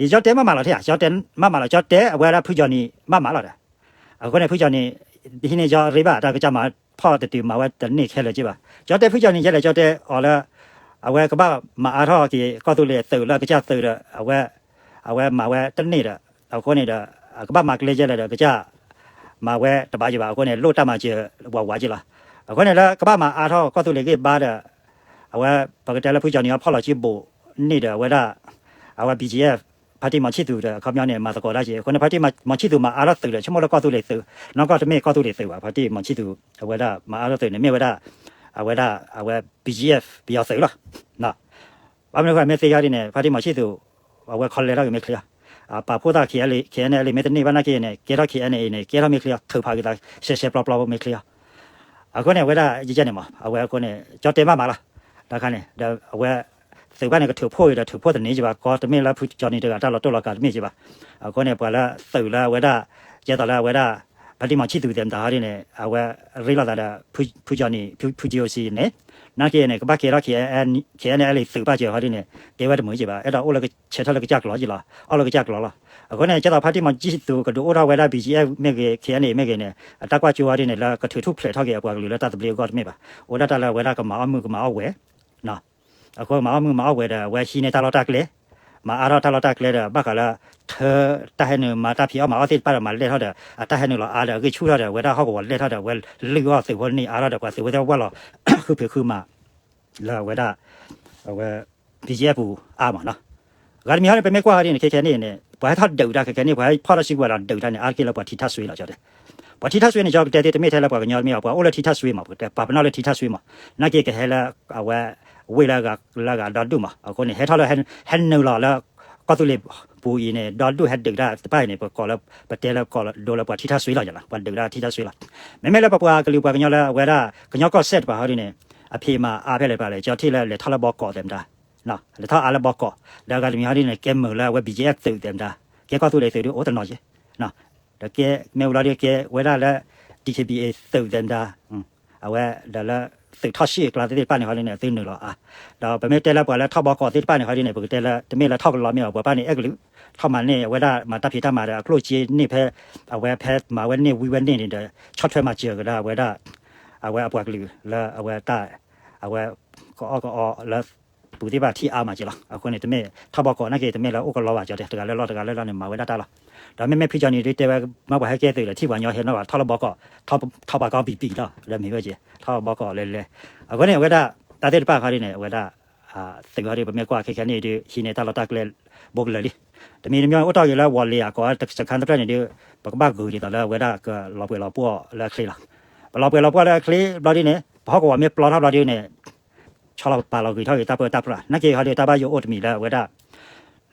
ယကၠီတဲမးမးလီၤ ထံၣ်ဧါ ကၠီတဲမးမးလီၤ ကၠီတဲအဝဲဒၣ်ဖုကၠီနံၤမးမးလီၤဒီး အဃိန့ၣ် ဖုကၠီနံၤ ဟံးန့ၢ်ကၠီရ့ဘၣ် တၢ်ကစၢ်မၤဖီၣ်တတုၤမၤဝဲတန့ၢ်ခဲလၢာ်က့ဘၣ် ကၠီတဲ ဖုကၠီနံၤ ယဲလဲၣ် ကၠီတဲအီၤလၢ အဝဲကဘၣ်မၤအါထီၣ်က့ၤ ကီၢ်သူလ့ၤသုးလၢကစၢ်သုးဒီး အဝဲ အဝဲမၤဝဲတန့ၢ်ဒီး အဃိန့ၣ်ဒီး ကဘၣ်မၤကျဲယဲလဲၣ်ဒီး ကစၢ်မၤဝဲတဘၣ်က့ဘၣ် အဃိန့ၣ် လိၣ်တၢ်မၤစၢၤဝးဝးက့လီၤ. အဃိန့ၣ်လၢကဘၣ်မၤအါထီၣ်ကီၢ်သူလ့ၤဂ့ၢ်ဘါဒီး အဝဲ ပကတဲလၢဖုကၠီနံၤအီၤဖီၣ်လီၤစုဘိးန့ၢ်ဒီး အဝဲဒၣ် အဝဲ ဘီၣ်ကၠံအ့ၣ် ဖါတံၢ်မီၤဆံၣ်သူးဒီး အခီပညီန့ၣ် မၤသကိးတၢ်က့ အဃိန့ၣ် ဖါတံၢ်မီၤဆံၣ်သူးမၤအါထီၣ်သုးဒီး ဆိကမိၣ်လၢကီၢ်သူလ့ၤသုး နီၢ်ကီၢ်တမ့ၢ်ကီၢ်သူလ့ၤသုးဘၣ် ဖါတံၢ်မီၤဆံၣ်သူး အဝဲဒၣ်မၤအါထီၣ်သုးန့ၣ် မ့ၢ်ဝဲဒၣ် အဝဲဒၣ် အဝဲ ဘီၣ်ကၠံအ့ၣ် ပယီၤသုးလီၤ. ဘၣ်မနုၤအဃိမ့ၢ်သ့ယါဒ်န့ၣ် ဖါတံၢ်မီၤဆံၣ်သူး အဝဲခီလဲထီၣ်က့ၤမ့ၢ်ချ့အီၤ ပာ်ဖှိၣ်သး ခ့ၣ်အဲၣ်အဲလ်မ့ၢ်တန့ၢ်ဘၣ်နာ်က့န့ၣ် ကဲထီၣ် ခ့ၣ်အဲၣ်အဲလ်အံၤန့ၣ် ကဲထီၣ်မ့ၢ်ချ့အီၤ ထုးဖးက့ၤသး ရှဲရှဲပျီပျီမ့ၢ်ချ့အီၤ အဃိန့ၣ် အဝဲဒၣ်ယဲန့ၣ်မး အဝဲအဃိန့ၣ် ကၠီတဲမးမးလီၤ. တခါန့ၣ် ဒီးအဝဲ သုးဘၣ်န့ၣ် ကထုးဖှိၣ်အံၤဒီး ထုးဖှိၣ်တန့ၢ်က့ဘၣ် ကီတမ့ၢ်လၢဖုကၠီနံၤတဂၤတၢ်လီၤတိၢ်လီၤကးတမ့ၢ်က့ဘၣ်. အဃိန့ၣ် ပှၤလၢသုးလၢအဝဲဒၣ် ကဲသိးလၢအဝဲဒၣ် ဖါတံၢ်မီၤဆံၣ်သူးသဲးမတၤဟီဒ်န့ၣ် အဝဲရ့လိာ်သးဒီး ဖုကၠီနံၤ ဖု ဖုကၠီအိၣ်စံန့ၣ် နာ်က့န့ၣ် ကဘၣ်ကဲထီၣ် ခ့ၣ်အဲၣ်အဲလ်အံၤ သုးဘၣ်စၢၤဟီဒ်န့ၣ် တဲဝဲတမုာ်က့ဘၣ် အဲၣ်ဒိးအိၣ်လၢဆဲးထီၣ်လၢကစၢ်ကျိာ်က့လီၤ အီၣ်လၢကစၢ်ကျိာ်လီၤ. အဃိန့ၣ် ကဲသိးဖါတံၢ်မီၤဆံၣ်သူးကဒုးအိၣ်ထီၣ်ဝဲဒၣ် ဘီၣ်ကၠံအ့ၣ် မ့ၢ်ဂ့ၤ ခ့ၣ်အဲၣ်အဲလ်အံၤ မ့ၢ်ဂ့ၤန့ၣ် အတၢ်ကွၢ်ကၠိဟီဒ်န့ၣ် လၢကထုးထူၣ်ဖျဲးထီၣ်က့ၤအပှၤကလုာ်လၢတၢ်သဘျ့အဂီၢ်တမ့ၢ်ဘၣ်. အိၣ်ဒၣ်တၢ်လၢအဝဲဒၣ်ကမၤအီၣ်မုၢ်ကမၤအီၣ်ဝဲၤ အဃိမၤအီၣ်မုၢ်မၤအီၣ်ဝဲၤဒီး အဝဲဟံးန့ၢ်တၢ်လီၢ်တၢ်ကျဲ မၤအါထီၣ်တၢ်လီၢ်တၢ်ကျဲဒီး ဘၣ်ဃးလၢ ထၢတၢ်ဟဲနုာ်မၤတၢ်ဖံးအီၣ်မၤအီၣ်သ့ၣ်တဖၣ်ဒီး မၤလဲၢ်ထီၣ်ဒီး အတၢ်ဟဲနုာ်လီၤအါဒီး အဂံၢ်ဆူၣ်ထီၣ်ဒီး အဝဲဒၣ်ဟီၣ်ကဝီၤလဲၢ်ထီၣ်ဒီး အဝဲလုၢ်အီၣ်သုးဖိန့ၢ်အါထီၣ်ဒီး ပှၤသုးဖိသ့ၣ်ဝဲလီၤ ဃုဖံးဃုမၤ လၢအဝဲဒၣ် အဝဲ ဘီၣ်ကၠံအ့ၣ် ပူၤအါမးနီၤ. ဂၤတမံၤဟီန့ၣ် ပမ့ၢ်ကွၢ်ဟီဒ်န့ၣ် ခဲခဲန့ၣ်န့ၣ် ပှၤဟဲထီၣ်ဒုးတၢ်ခဲခဲန့ၣ် ပှၤဟဲဖီၣ်ထီၣ်စုကဝဲၤဒီးဒုးတၢ်န့ၣ် အါတက့ၢ်လၢပှၤထံထၣ်စွ့လီၤ ကၠီတဲ. ပှၤထံထၣ်စွ့န့ၣ် ကၠီကတဲသ့ တမ့ၢ်ထဲလၢပှၤကညီတမ့ၢ်ဘၣ် ပှၤအိၣ်လၢထံထၣ်စွ့မး ပှၤပာ်ပနီၣ်လၢထံထၣ်စွ့မး နာ်က့ကဟဲလၢ အဝဲ ဝ့ၢ်လၢအဂၤလၢအဂၤဒီဒူၣ်မး အဃိန့ၣ် ဟဲထီၣ်လၢ ဟဲနုာ်လီၤလၢ ကီၢ်သူလ့ၤပူၤအံၤန့ၣ် ဒီဒူၣ်ဟဲဒုးတၢ်တဖၣ်အံၤန့ၣ် ပကိးလၢ ပတဲလၢကိးဒိလၢပှၤထံထၣ်စွ့လီၤ ပှၤဒုးတၢ်ထံထၣ်စွ့လီၤ. မ့မ့ၢ်လၢပပှၤကလုာ်ပှၤကညီလၢအဝဲဒၣ် ကညီကီၢ်စဲၣ်တပၤဟီဒ်န့ၣ် အဖံးမၤအါဖဲလဲၣ်တပၤလဲၣ် ကၠီထံၣ်လၢလဲၤထီၣ်လၢဘီကီးသဲးမတၤ လဲၤထီၣ်အါလၢဘီကီး ဒီးအဂၤတမံၤဟီဒ်န့ၣ် ကဲမုာ်လၢအဝဲ ဘီၣ်ကၠံအ့ၣ် သုးသဲးမတၤ ကဲကီၢ်သူလ့ၤသုးဒ်အိၣ်တနီၤက့ ဒီးကဲမ့ၢ်ဝံၤလီၤဒီးကဲဝဲဒၣ်လၢ ဒံၣ်ခ့ၣ်ဘံၣ်အ့ၣ် သုးသဲးမတၤ အဝဲဒီးလၢ သုးထီၣ်ရှ့ၣ်အကျါသ့ၣ်တဖၣ်န့ၣ်ဟီဒ်န့ၣ် အသုနုာ်လီၤအါ ဒီးပမ့ၢ်တဲလၢပှၤလၢထီၣ်ဘီကီးသ့ၣ်တဖၣ်န့ၣ်ဟီဒ်န့ၣ် ပကတဲလၢ တမ့ၢ်လၢထီၣ်ကလီမ့ၢ်အီၤ ပှၤဘၣ်န့ၣ် အဲၣ်ကလုာ် ထီၣ်မၤန့ၢ်အဝဲဒၣ်မၤတၢ်ဖံးတၢ်မၤဒီး အကျိၣ်စ့န့ၢ်ဖဲ အဝဲဖဲမၤဝဲန့ၢ်ဝံဝဲန့ၢ်န့ၣ်ဒီး ဆီၣ်ထွဲမၤစၢၤကဒါဝဲဒၣ် အဝဲအပှၤကလုာ်လၢအဝဲတၢ် အဝဲ ကအီၣ်ကအီလၢ ပူၤသ့ၣ်တဖၣ်ထံၣ်အါမးက့လီၤ. အဃိန့ၣ် တမ့ၢ်ထီၣ်ဘီကီးနာ်က့ တမ့ၢ်လၢအိၣ်ကလီဘၣ်ကၠီတဲ တဂၤလၢလီၢ်တဂၤလၢလီၢ်န့ၣ် မၤဝဲဒၣ်တၢ်လီၤ. ဒီးမ့မ့ၢ်ဖုကၠီန့ၣ်ဒုးတဲဝဲ မ့ၢ်ပှၤဟဲကဲသုးဒီး ထံၣ်ပှၤညီဟဲနီၣ်ဘၣ် ထီၣ်လၢဘီကီး ထီၣ်ပှၤကီးပံာ်ပံာ်လီၤ ဒီးမ့ၢ်ဝဲက့ၤ ထီၣ်ဘီကီးလဲၤလဲၤ. အဃိန့ၣ် အဝဲဒၣ် တၢ်သ့ၣ်တဖၣ်ခီဒ်န့ၣ် အဝဲဒၣ် သုးခီဒုး ပမ့ၢ်ကွၢ်ခဲခဲန့ၣ်ဒုး ဟံးန့ၢ်တၢ်လီၢ်တၢ်ကျဲ ဘိကလၢာ်လံ. တမံၤတမံၤအိၣ်တီၢ်က့ၤလၢဝီၤလ့ၤအကိး စခန်းတဖျၢၣ်န့ၣ်ဒုး ပကဘၣ်ဂုာ်ဒ်သိးလၢအဝဲဒၣ်ကလီၤပှဲၤလီၤပှီၢ်လၢအချ့လီၤ. ပလီၤပှဲၤလီၤပှီၢ်လၢအချ့ဘျီဒ်န့ၣ် ပဟီၣ်ကဝီၤမ့ၢ်ပျီထီၣ်ဘျီဒ်န့ၣ် ဆီလီၤပာ်လီၤဂုာ်ထီၣ်က့ၤတၢ်ပၢတၢ်ပြး နာ်က့ခီဒုး တၢ်ဘၣ်ယိၣ်အိၣ်တမံၤလၢအဝဲဒၣ်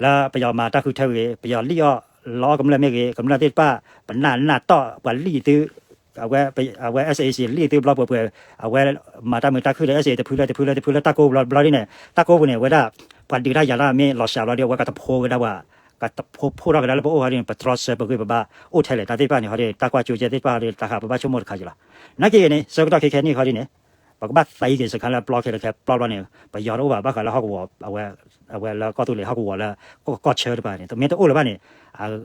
လၢပယီၤမၤတၢ်ဃုထၢဂ့ၤ ပယီၤလံၣ်အီၣ်လီအီၣ်ကမျၢၢ်မ့ၢ်ဂ့ၤ ကမျၢၢ်သ့ၣ်တဖၣ် ပနၢ်နၢ်တီၢ်ပှၤလံၣ်သု အဝဲ အဝဲ SAC လံၣ်သုဘျီပှဲၤပှဲၤ အဝဲမၤတၢ်မုာ်တၢ်ခုၣ်ဒီး SAC တဖုလၢတဖုလၢတဖုလၢတၢ်ကိးဘျီဘျီဒ်န့ၣ် တၢ်ကိးပူၤန့ၣ် အဝဲဒၣ် ပှၤဒုးတၢ်ယၤတၢ်မ့ၢ်လီၤစှၤဘျီဒ် အဝဲကတဖိဝဲဒၣ်ပှၤ ကတဖိဖှိၣ်ထီၣ်ကဒါလၢပအိၣ်ခီဒ်န့ၣ် ပတြီဆၢပဂ့ၢ်ပဘၣ်အိၣ်ထဲလဲၣ် တၢ်သ့ၣ်တဖၣ်န့ၣ်ခီဒ် တၢ်ကွၢ်ကၠိကဲသ့ၣ်တဖၣ်ခီဒ် တၢ်ဃးပဘၣ်ဆိကမိၣ်တခါက့ၤလီၤ. နာ်က့ဂ့ၤန့ၣ် ဆၢကတီၢ်ခဲခဲနံၣ်ခီဒ်န့ၣ် ပကဘၣ်သးအံၤက့ၤစခန်းလၢပျီခဲလၢာ်ခဲပျီဘျီန့ၣ် ပယီၤတအိၣ်ဘၣ် ဘၣ်ဃးလၢဟီၣ်ကဝီၤ အဝဲလၢကီၢ်သူလ့ၤဟီၣ်ကဝီၤလၢ ကီၢ်ဆၢတဖၣ်န့ၣ် တမ့ၢ်တအိၣ်လၢၤဘၣ်န့ၣ်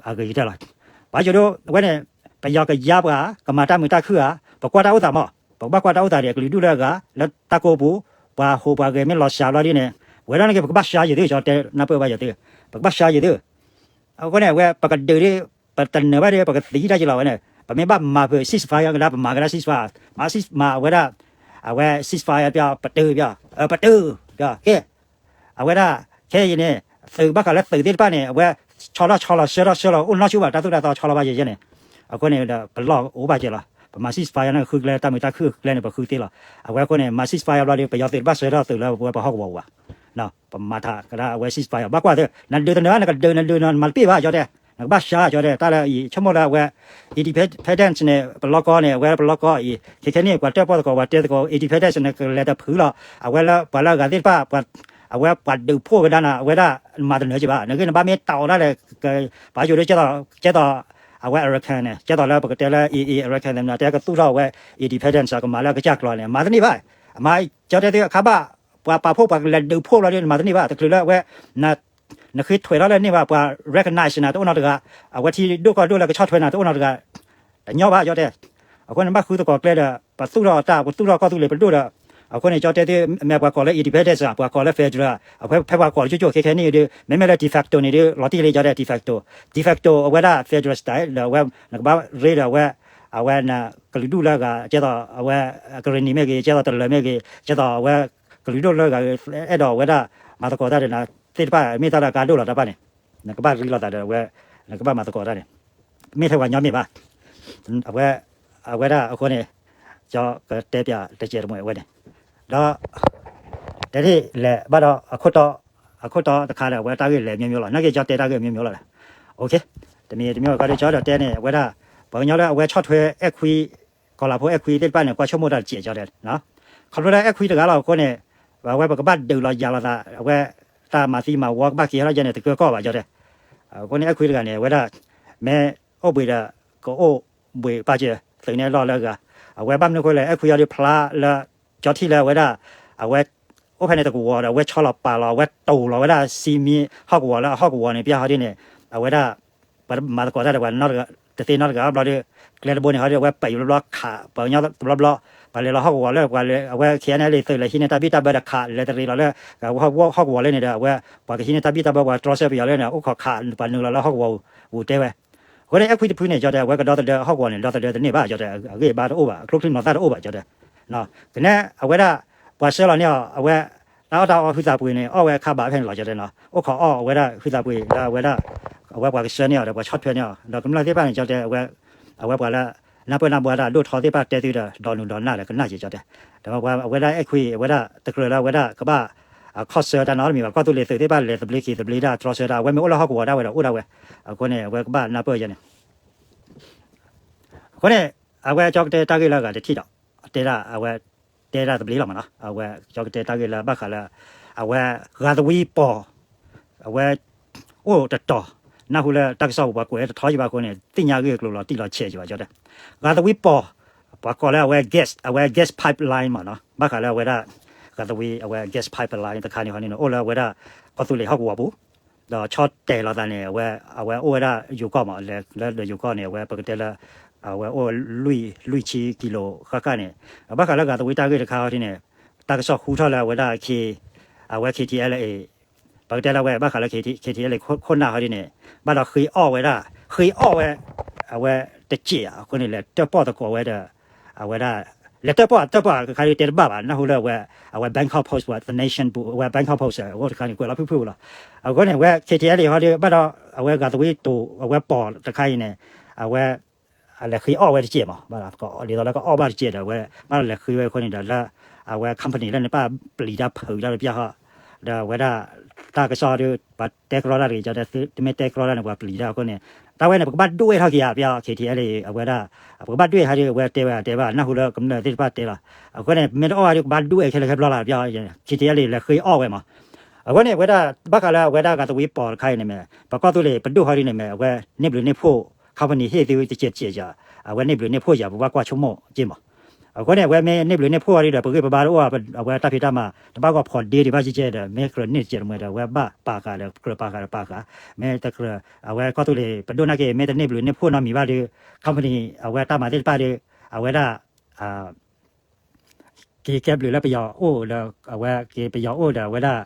အဂ့ၤကတၢၢ်လီၤ. ပှၤယိၤဒိ အဝဲန့ၣ် ပယီၤကယါပှၤ ကမၤတၢ်မုာ်တၢ်ခုၣ်ဧါ ပကွၢ်တၢ်အိၣ်သးမး ပကဘၣ်ကွၢ်တၢ်အိၣ်သးဒီး ကလုာ်ဒူၣ်လၢအဂၤ လၢတၢ်ကိးပူၤ ပှၤဟူးပှၤဂဲၤမ့ၢ်လီၤစှၤဘျီဒ်န့ၣ် ဝဲဒၣ်န့ၣ်က့ ပကဘၣ်စှၤယံာ်သု ကၠီတဲနၢ်ပၢၢ်ဘၣ်ယၤသု ပကဘၣ်စှၤယံာ်သု အဃိန့ၣ် အဝဲပကဒုးဒ် ပတနၢၤဘၣ်ဒ် ပကသံတၢ်က့ၤလီၤဝဲန့ၣ် ပမ့ၢ်ဘၣ်မၤဖုး ceasefire ကဒါ ပမၤကဒါ ceasefire မၤ cease မၤဝဲဒၣ် အဝဲ ceasefire ပျီ ပတုာ်ပျီ ပတုာ် ပျီ ကဲ အဝဲဒၣ် ခဲအံၤန့ၣ် သုးဘၣ်ဃးလၢသုးသ့ၣ်တဖၣ်န့ၣ် အဝဲ ဆီထီၣ်ဆီလီၤဆှၢထီၣ်ဆှၢလီၤ အိၣ်နီၢ်ဆူၣ်ဘၣ် တၢ်သိၣ်တၢ်သီဆီလီၤဘၣ်ယဲယဲန့ၣ် အဃိန့ၣ်ဒီး ပလီၢ်အိၣ်ဘၣ်က့ၤလီၤ ပမၤ ceasefire န့ၣ် ဃုကျဲတၢ်မုာ်တၢ်ခုၣ်ကျဲန့ၣ် ပဃုသ့လီၤ အဝဲအဃိန့ၣ် မၤ ceasefire ဘျီဒီး ပယီၤသုးတဘၣ်ဆှၢထီၣ်သုးလၢပဝဲပဟီၣ်ကဝီၤပူၤဘၣ် ပမၤထးကဒါအဝဲ ceasefire ဘၣ်ကွၢ်သု နဒုးတနၢၤဘၣ် နကဒုး နဒုးနမၤတပ့ၢ်ဘၣ် ကၠီတဲ နကဘၣ်စှၤ ကၠီတဲ တၢ်လၢအံၤ ဆိကမိၣ်လၢအဝဲ independence န့ၣ် ပလီၢ်ကီၢ်န့ၣ် အဝဲပလီၢ်ကီၢ်အံၤ ခဲခဲနံၣ် ပှၤတၢၣ်ပီၣ်သကိး ပှၤတဲသကိး independence န့ၣ် ကလဲၤတဖုလီၤ အဝဲလၢပှၤလၢအဂၤသ့ၣ်တဖၣ် အဝဲပှၤဒုးဖှိၣ်ကဒါနၤ အဝဲဒၣ်မၤတနၢၤက့ၤဘၣ် နဂ့ၢ်နဘၣ်မ့ၢ်တၢ်အီၣ်ဒၣ်လဲာ် ပှၤယိၤဒိ ကဲသိး ကဲသိး အဝဲ Arakan န့ၣ် ကဲသိးလၢပကတဲလၢ A A Arakan န့ၣ် တဲကသူၣ်ထီၣ်အဝဲ independence ကမၤလၢအကစၢ်ကျိၤန့ၣ် မၤတန့ၢ်ဘၣ် အမၤ ကၠီတဲသုအခါဘၣ် ပှၤပာ်ဖှိၣ်ပှၤကလဲၤဒုးဖှိၣ်ဘျီဒ်န့ၣ် မၤတန့ၢ်ဘၣ် တချုးလၢအဝဲ နဃ့ထွဲးထီၣ်လၢန့ၢ်ဘၣ် ပှၤ recognize နၤတအိၣ်နီတဂၤ အဝဲထံဒိၣ်ကီၢ်ဒိၣ်လၢကဆီၣ်ထွဲနၤတအိၣ်နီတဂၤ တညီဘၣ် ကၠီတဲ အဃိန့ၣ် ဘၣ်ဃုသကိးကျဲဒီး ပသူၣ်ထီၣ်တၢ် ပသူၣ်ထီၣ်ကီၢ်သူလ့ၤပဒိၣ်ဒီး အဃိန့ၣ် ကၠီတဲသု မ့ၢ်ပှၤကိးလၢ independence ပှၤကိးလၢ federal အဝဲဖဲပှၤကိးလၢကၠိကၠိခဲခဲနံၣ်ဒုး မ့မ့ၢ်လၢ de facto န့ၣ်ဒုး လီၤတံၢ်လံ ကၠီတဲ de facto de facto အဝဲဒၣ် federal style ဒီးအဝဲ နကဘၣ်ရ့ဒီးအဝဲ အဝဲနကလုာ်ဒူၣ်လၢအဂၤ ကဲသိးအဝဲ ကရ့ၣ်နံၤမ့ၢ်ဂ့ၤ ကဲသိးတလၢၤမ့ၢ်ဂ့ၤ ကဲသိးအဝဲ ကလုာ်ဒူၣ်လၢအဂၤ အဲၣ်ဒိးအဝဲဒၣ် မၤသကိးတၢ်ဒီးနၤသ့ၣ်တဖၣ် မ့ၢ်တၢ်လၢအကါဒိၣ်လီၤတၢ်တဖၣ်န့ၣ် နကဘၣ်ရ့လိာ်သးဒီးအဝဲ နကဘၣ်မၤသကိးတၢ်န့ၣ် မ့ၢ်ထဲပှၤညီမ့ၢ်ဘၣ် အဝဲ အဝဲဒၣ်အဃိန့ၣ် ကၠီကတဲပၠးတစဲးတမှဲၤအဝဲန့ၣ် ဒီး တဲထီၣ်လဲၤဘၣ်ဒီး အခိၣ်တီ အခိၣ်တီတခါဒီး အဝဲတၢ်ဂ့ၢ်လဲၤမျိုးမျိုးလီၤ နာ်က့ကၠီတဲတၢ်ဂ့ၢ်မျိုးမျိုးလီၤ တမံၤတမံၤကီးဒီး ကၠီဒီးတဲန့ၣ် အဝဲဒၣ် ပှၤကညီလၢအဝဲဆီၣ်ထွဲအဲၣ်ခွံ ကီၤလၤဖိအဲၣ်ခွံသ့ၣ်တဖၣ်န့ၣ် ကွၢ်ဆိကမိၣ်တၢ်တစဲး ကၠီတဲ ခီဖျိလၢအဲၣ်ခွံတဂၤလီၤအဃိန့ၣ် အဝဲပကဘၣ်ဒုးလီၤယၤလိာ်သး အဝဲတၢ်မၤသံမၤဝီကဘၣ်က့ၤထီၣ်ယဲန့ၣ် တကြၢးကီၢ်ဘၣ် ကၠီတဲ အဃိန့ၣ် အဲၣ်ခွံတဂၤန့ၣ် အဝဲဒၣ် မ့ၢ်အိၣ်ဘှံးဒီး ကအိၣ်ဘှံးပာ်စၢၤ သုးန့ၣ်လီၢ်လၢအဂၤ အဝဲဘၣ်မနုၤအဃိလဲၣ် အဲၣ်ခွံအံၤဒုးဖျါလၢ ကၠီထံၣ်လၢအဝဲဒၣ် အဝဲ အိၣ်ဖဲန့ၣ်တကဝီၤဒီး အဝဲဆီလီၤပာ်လီၤ အဝဲတိာ်လီၤဝဲဒၣ် စံမံဟီၣ်ကဝီၤလၢအဟီၣ်ကဝီၤန့ၣ် ပျၢ်ဟီဒ်န့ၣ် အဝဲဒၣ် ပှၤမၤသကိးတၢ်ဒီးပှၤ တသ့နီတဂၤဘျီဒီး ကျဲတဘိန့ၣ်ဟီဒ် အဝဲပာ်အံၤဘျီဘျီခး ပှၤကညီတဘျီဘျီ ပှၤလဲၤလီၤဟီၣ်ကဝီၤလၢ ပှၤလၢအဝဲ ခဲအံၤန့ၣ်လံ သုးလဲၤဟံးန့ၢ်တၢ်ဘံၣ်တၢ်ဘၢဒီးခး လဲၤတရံးလီၤလၢ ဟီၣ်ကဝီၤလၢန့ၣ်ဒီး အဝဲ ပှၤကဟံးန့ၢ်တၢ်ဘံၣ်တၢ်ဘၢ ပှၤတြီဆၢပယီၤလၢန့ၣ် အိၣ်ခိးခး ပှၤနုာ်လီၤလၢဟီၣ်ကဝီၤပူၤတဲဝဲ အဃိန့ၣ် အဲၣ်ခွံတဖုန့ၣ် ကၠီတဲ အဝဲကဒီသဒၢဟီၣ်ကဝီၤန့ၣ် ဒီသဒၢတန့ၢ်ဘၣ် ကၠီတဲ အဂ့ၢ်အဘါတအိၣ်ဘၣ် အကျိချံမျိာ်သၣ်တအိၣ်ဘၣ် ကၠီတဲ ကနဲ အဝဲဒၣ် ပှၤဆှၢလီၤန့ၢ်အီၤ အဝဲ တၢ်အီၣ်တၢ်အီဟုသးပှ့ၤန့ၣ် အီၣ်ဝဲခါဘၣ်ဖဲန့ၣ်လီၤ ကၠီတဲနီၤ အိၣ်ခိးအီၣ်အဝဲဒၣ်ဟုသးပှ့ၤလၢအဝဲဒၣ် အဝဲပှၤကဆှၢန့ၢ်အီၤဒီးပှၤဆီၣ်ထွဲန့ၢ်အီၤ ဒီးကမျၢၢ်သ့ၣ်တဖၣ်န့ၣ် ကၠီတဲ အဝဲ အဝဲပှၤလၢ နၢ်ပၢၢ်နၢ်ဘှါတၢ်ဒိၣ်ထီသ့ၣ်တဖၣ်တဲသုဒီး ဒီးနုာ်ဒီးနၢ်ဒီးကနၣ်က့ၤ ကၠီတဲ ဒီးပှၤအဝဲဒၣ်အဲၣ်ခွံ အဝဲဒၣ်တကြၢးလၢအဝဲဒၣ်ကဘၣ် ခီၣ်ဆၢတၢ်နီတမံၤဘၣ် ကီၢ်သူလ့ၤသုးသ့ၣ်တဖၣ်လဲၤသဘျ့က့ၤသဘျ့တၢ်တြီဆၢတၢ် အဝဲမ့ၢ်အိၣ်လၢဟီၣ်ကဝီၤဒၣ်ဝဲဒီးအိၣ်ဒၣ်ဝဲ အဃိန့ၣ် အဝဲကဘၣ်နၢ်ပၢၢ်ယဲန့ၣ် အဃိန့ၣ် အဝဲကၠီကတဲတၢ်ဂ့ၢ်လၢအဂၤတထံၣ်ဒီး တဲဒၣ်အဝဲ တဲဒၣ်သဘျ့လီၤမးနီၤ အဝဲကၠီကတဲတၢ်ဂ့ၢ်လၢဘၣ်ဃးလၢ အဝဲ ဂၤသဝံပီၤ အဝဲ အိၣ်တတီၤ နၢ်ဟူလၢတၢ်ကစီၣ်ပူၤပှၤကွဲးတထီယဘၣ်အဃိန့ၣ် သ့ၣ်ညါဂ့ၢ်အကျိၤလီၤတံၢ်လီၤဆဲးယဘၣ်ကၠီတဲ ဂၤသဝံပီၤ ပှၤကိးလၢအဝဲ gas အဝဲ gas pipeline မးနီၤ ဘၣ်ဃးလၢအဝဲဒၣ် ဂၤသဝံအဝဲ gas pipeline တခါန့ၣ်ဟီန့ၣ် အိၣ်လၢအဝဲဒၣ် ကီၢ်သူလ့ၤဟီၣ်ကဝီၤပူၤ ဒီးဆီၣ်တဲာ်လီၤသးန့ၣ် အဝဲ အဝဲအိၣ်ဝဲဒၣ်ယိၤကီၢ်မး လဲၤလၢဒီးယိၤကီၢ်န့ၣ် အဝဲပကတဲလၢ အဝဲအိၣ်လွံၢ် လွံၢ်ဆံကံလိၤဃၣ်ဃၣ်န့ၣ် ဘၣ်ဃးလၢဂၤသဝံတၢ်ဂ့ၢ်တခါဟီန့ၣ် တၢ်ကစီၣ်ဟူထီၣ်လၢအဝဲဒၣ်ခ့ အဝဲ K T L A ပကတဲလၢဝဲဘၣ်ဃးလၢ K T L A ခိၣ်နၢ်ဟီဒ်န့ၣ် ဘၣ်ဒီးဃ့အီၣ်ဝဲဒၣ် ဃ့အီၣ်ဝဲ အဝဲတစဲးအဃိန့ၣ် လဲၤတၢၣ်ပီၣ်သကိးဝဲဒီး အဝဲဒၣ် လဲၤတၢၣ်ပီၣ်တၢၣ်ပီၣ်တခါဒ်တဲတဘၣ်ဘၣ် နၢ်ဟူလၢအဝဲ အဝဲ Bangkok Post ဝဲ The Nation ပူၤ အဝဲ Bangkok Post အအိၣ်တခါန့ၣ် ကွဲးလီၤဖုၣ်ဖုၣ်လီၤ. အဃိန့ၣ် အဝဲ K T L A ဟီဒ် ဘၣ်ဒီးအဝဲဂၤသဝံတိၤ အဝဲပီၣ်တခါအံၤန့ၣ် အဝဲ လဲၤဃ့အီၣ်ဝဲတစဲးမး ဒ်သိးလၢကအီၣ်ဘၣ်တစဲးဒီး အဝဲဘၣ်ဒီးလဲၤဃ့ဝဲအဃိန့ၣ်ဒီးလၢ အဝဲ company လၢန့ၣ်ပၣ်ပျံၤတၢ်ဖုးတၢ်တပျၢ်ဃီ ဒီးအဝဲဒၣ် တၢ်ကစီၣ်ဒီး ပှၤတဲကရီတၢ်တဂ့ၤ ကၠီတဲ တမ့ၢ်တဲကရီတၢ်န့ၣ် ပှၤပျံၤတၢ်အဃိန့ၣ် တၢ်ဝဲန့ၣ် ပကဘၣ်ဒွဲၣ်ထီၣ်က့ၤဧါ ပျၢ် K T L A အဝဲဒၣ် ပကဘၣ်ဒွဲၣ်ဟီဒ်အဝဲတဲဝဲတဲဘၣ် နၢ်ဟူလၢကမျၢၢ်သ့ၣ်တဖၣ်တဲလီၤ. အဃိန့ၣ် မ့ၢ်တအီၣ်ဟီဒ် ကဘၣ်ဒွဲၣ်ခဲလၢာ်ခဲဘျီလီၤ ပျၢ် K T L A လဲၤဃ့အီၣ်ဝဲမး အဃိန့ၣ် အဝဲဒၣ် ဘၣ်ဃးလၢအဝဲဒၣ်ဂၤသဝံပီၣ်တခါအံၤန့ၣ်မ့ၢ် ပကီၢ်သူလ့ၤပဒိၣ်ဟီဒ်န့ၣ်မ့ၢ် အဝဲန့ၢ်ဘျုးန့ၢ်ဖှိၣ် company ဟ့ၣ်သုတစဲးတစဲးယၤ အဝဲန့ၢ်ဘျုးန့ၢ်ဖှိၣ်ယၤ ပဘၣ်ကွၢ်ဆိကမိၣ်က့မး. အဃိန့ၣ် အဝဲမ့ၢ်န့ၢ်ဘျုးန့ၢ်ဖှိၣ်ဟီဒ်ဒီး ပဂံၢ်ပဘါတအိၣ် အဝဲတၢ်ဖံးတၢ်မၤ တဘၣ်ဂီၢ်ဖီးဒ့ဒံးဘၣ်ကဲကဲဒီး မ့ၢ်ကြၢးန့ၢ်တစဲးတမှဲဒီး အဝဲဘၣ်ပာ်ဃာ်ဒီး ကြၢးပာ်ဃာ်ဒီးပာ်ဃာ် မ့ၢ်တကြၢး အဝဲကီၢ်သူလ့ၤပဒိၣ်နာ်က့ မ့ၢ်တန့ၢ်ဘျုးန့ၢ်ဖှိၣ်နီတမံၤဘၣ်ဒီး company အဝဲတၢ်မၤသ့ၣ်တဖၣ်ဒီး အဝဲဒၣ် က့ၤကဲဘျုးလၢပယီၤအိၣ်ဒီး အဝဲက့ၤပယီၤအိၣ်ဒီး အဝဲဒၣ်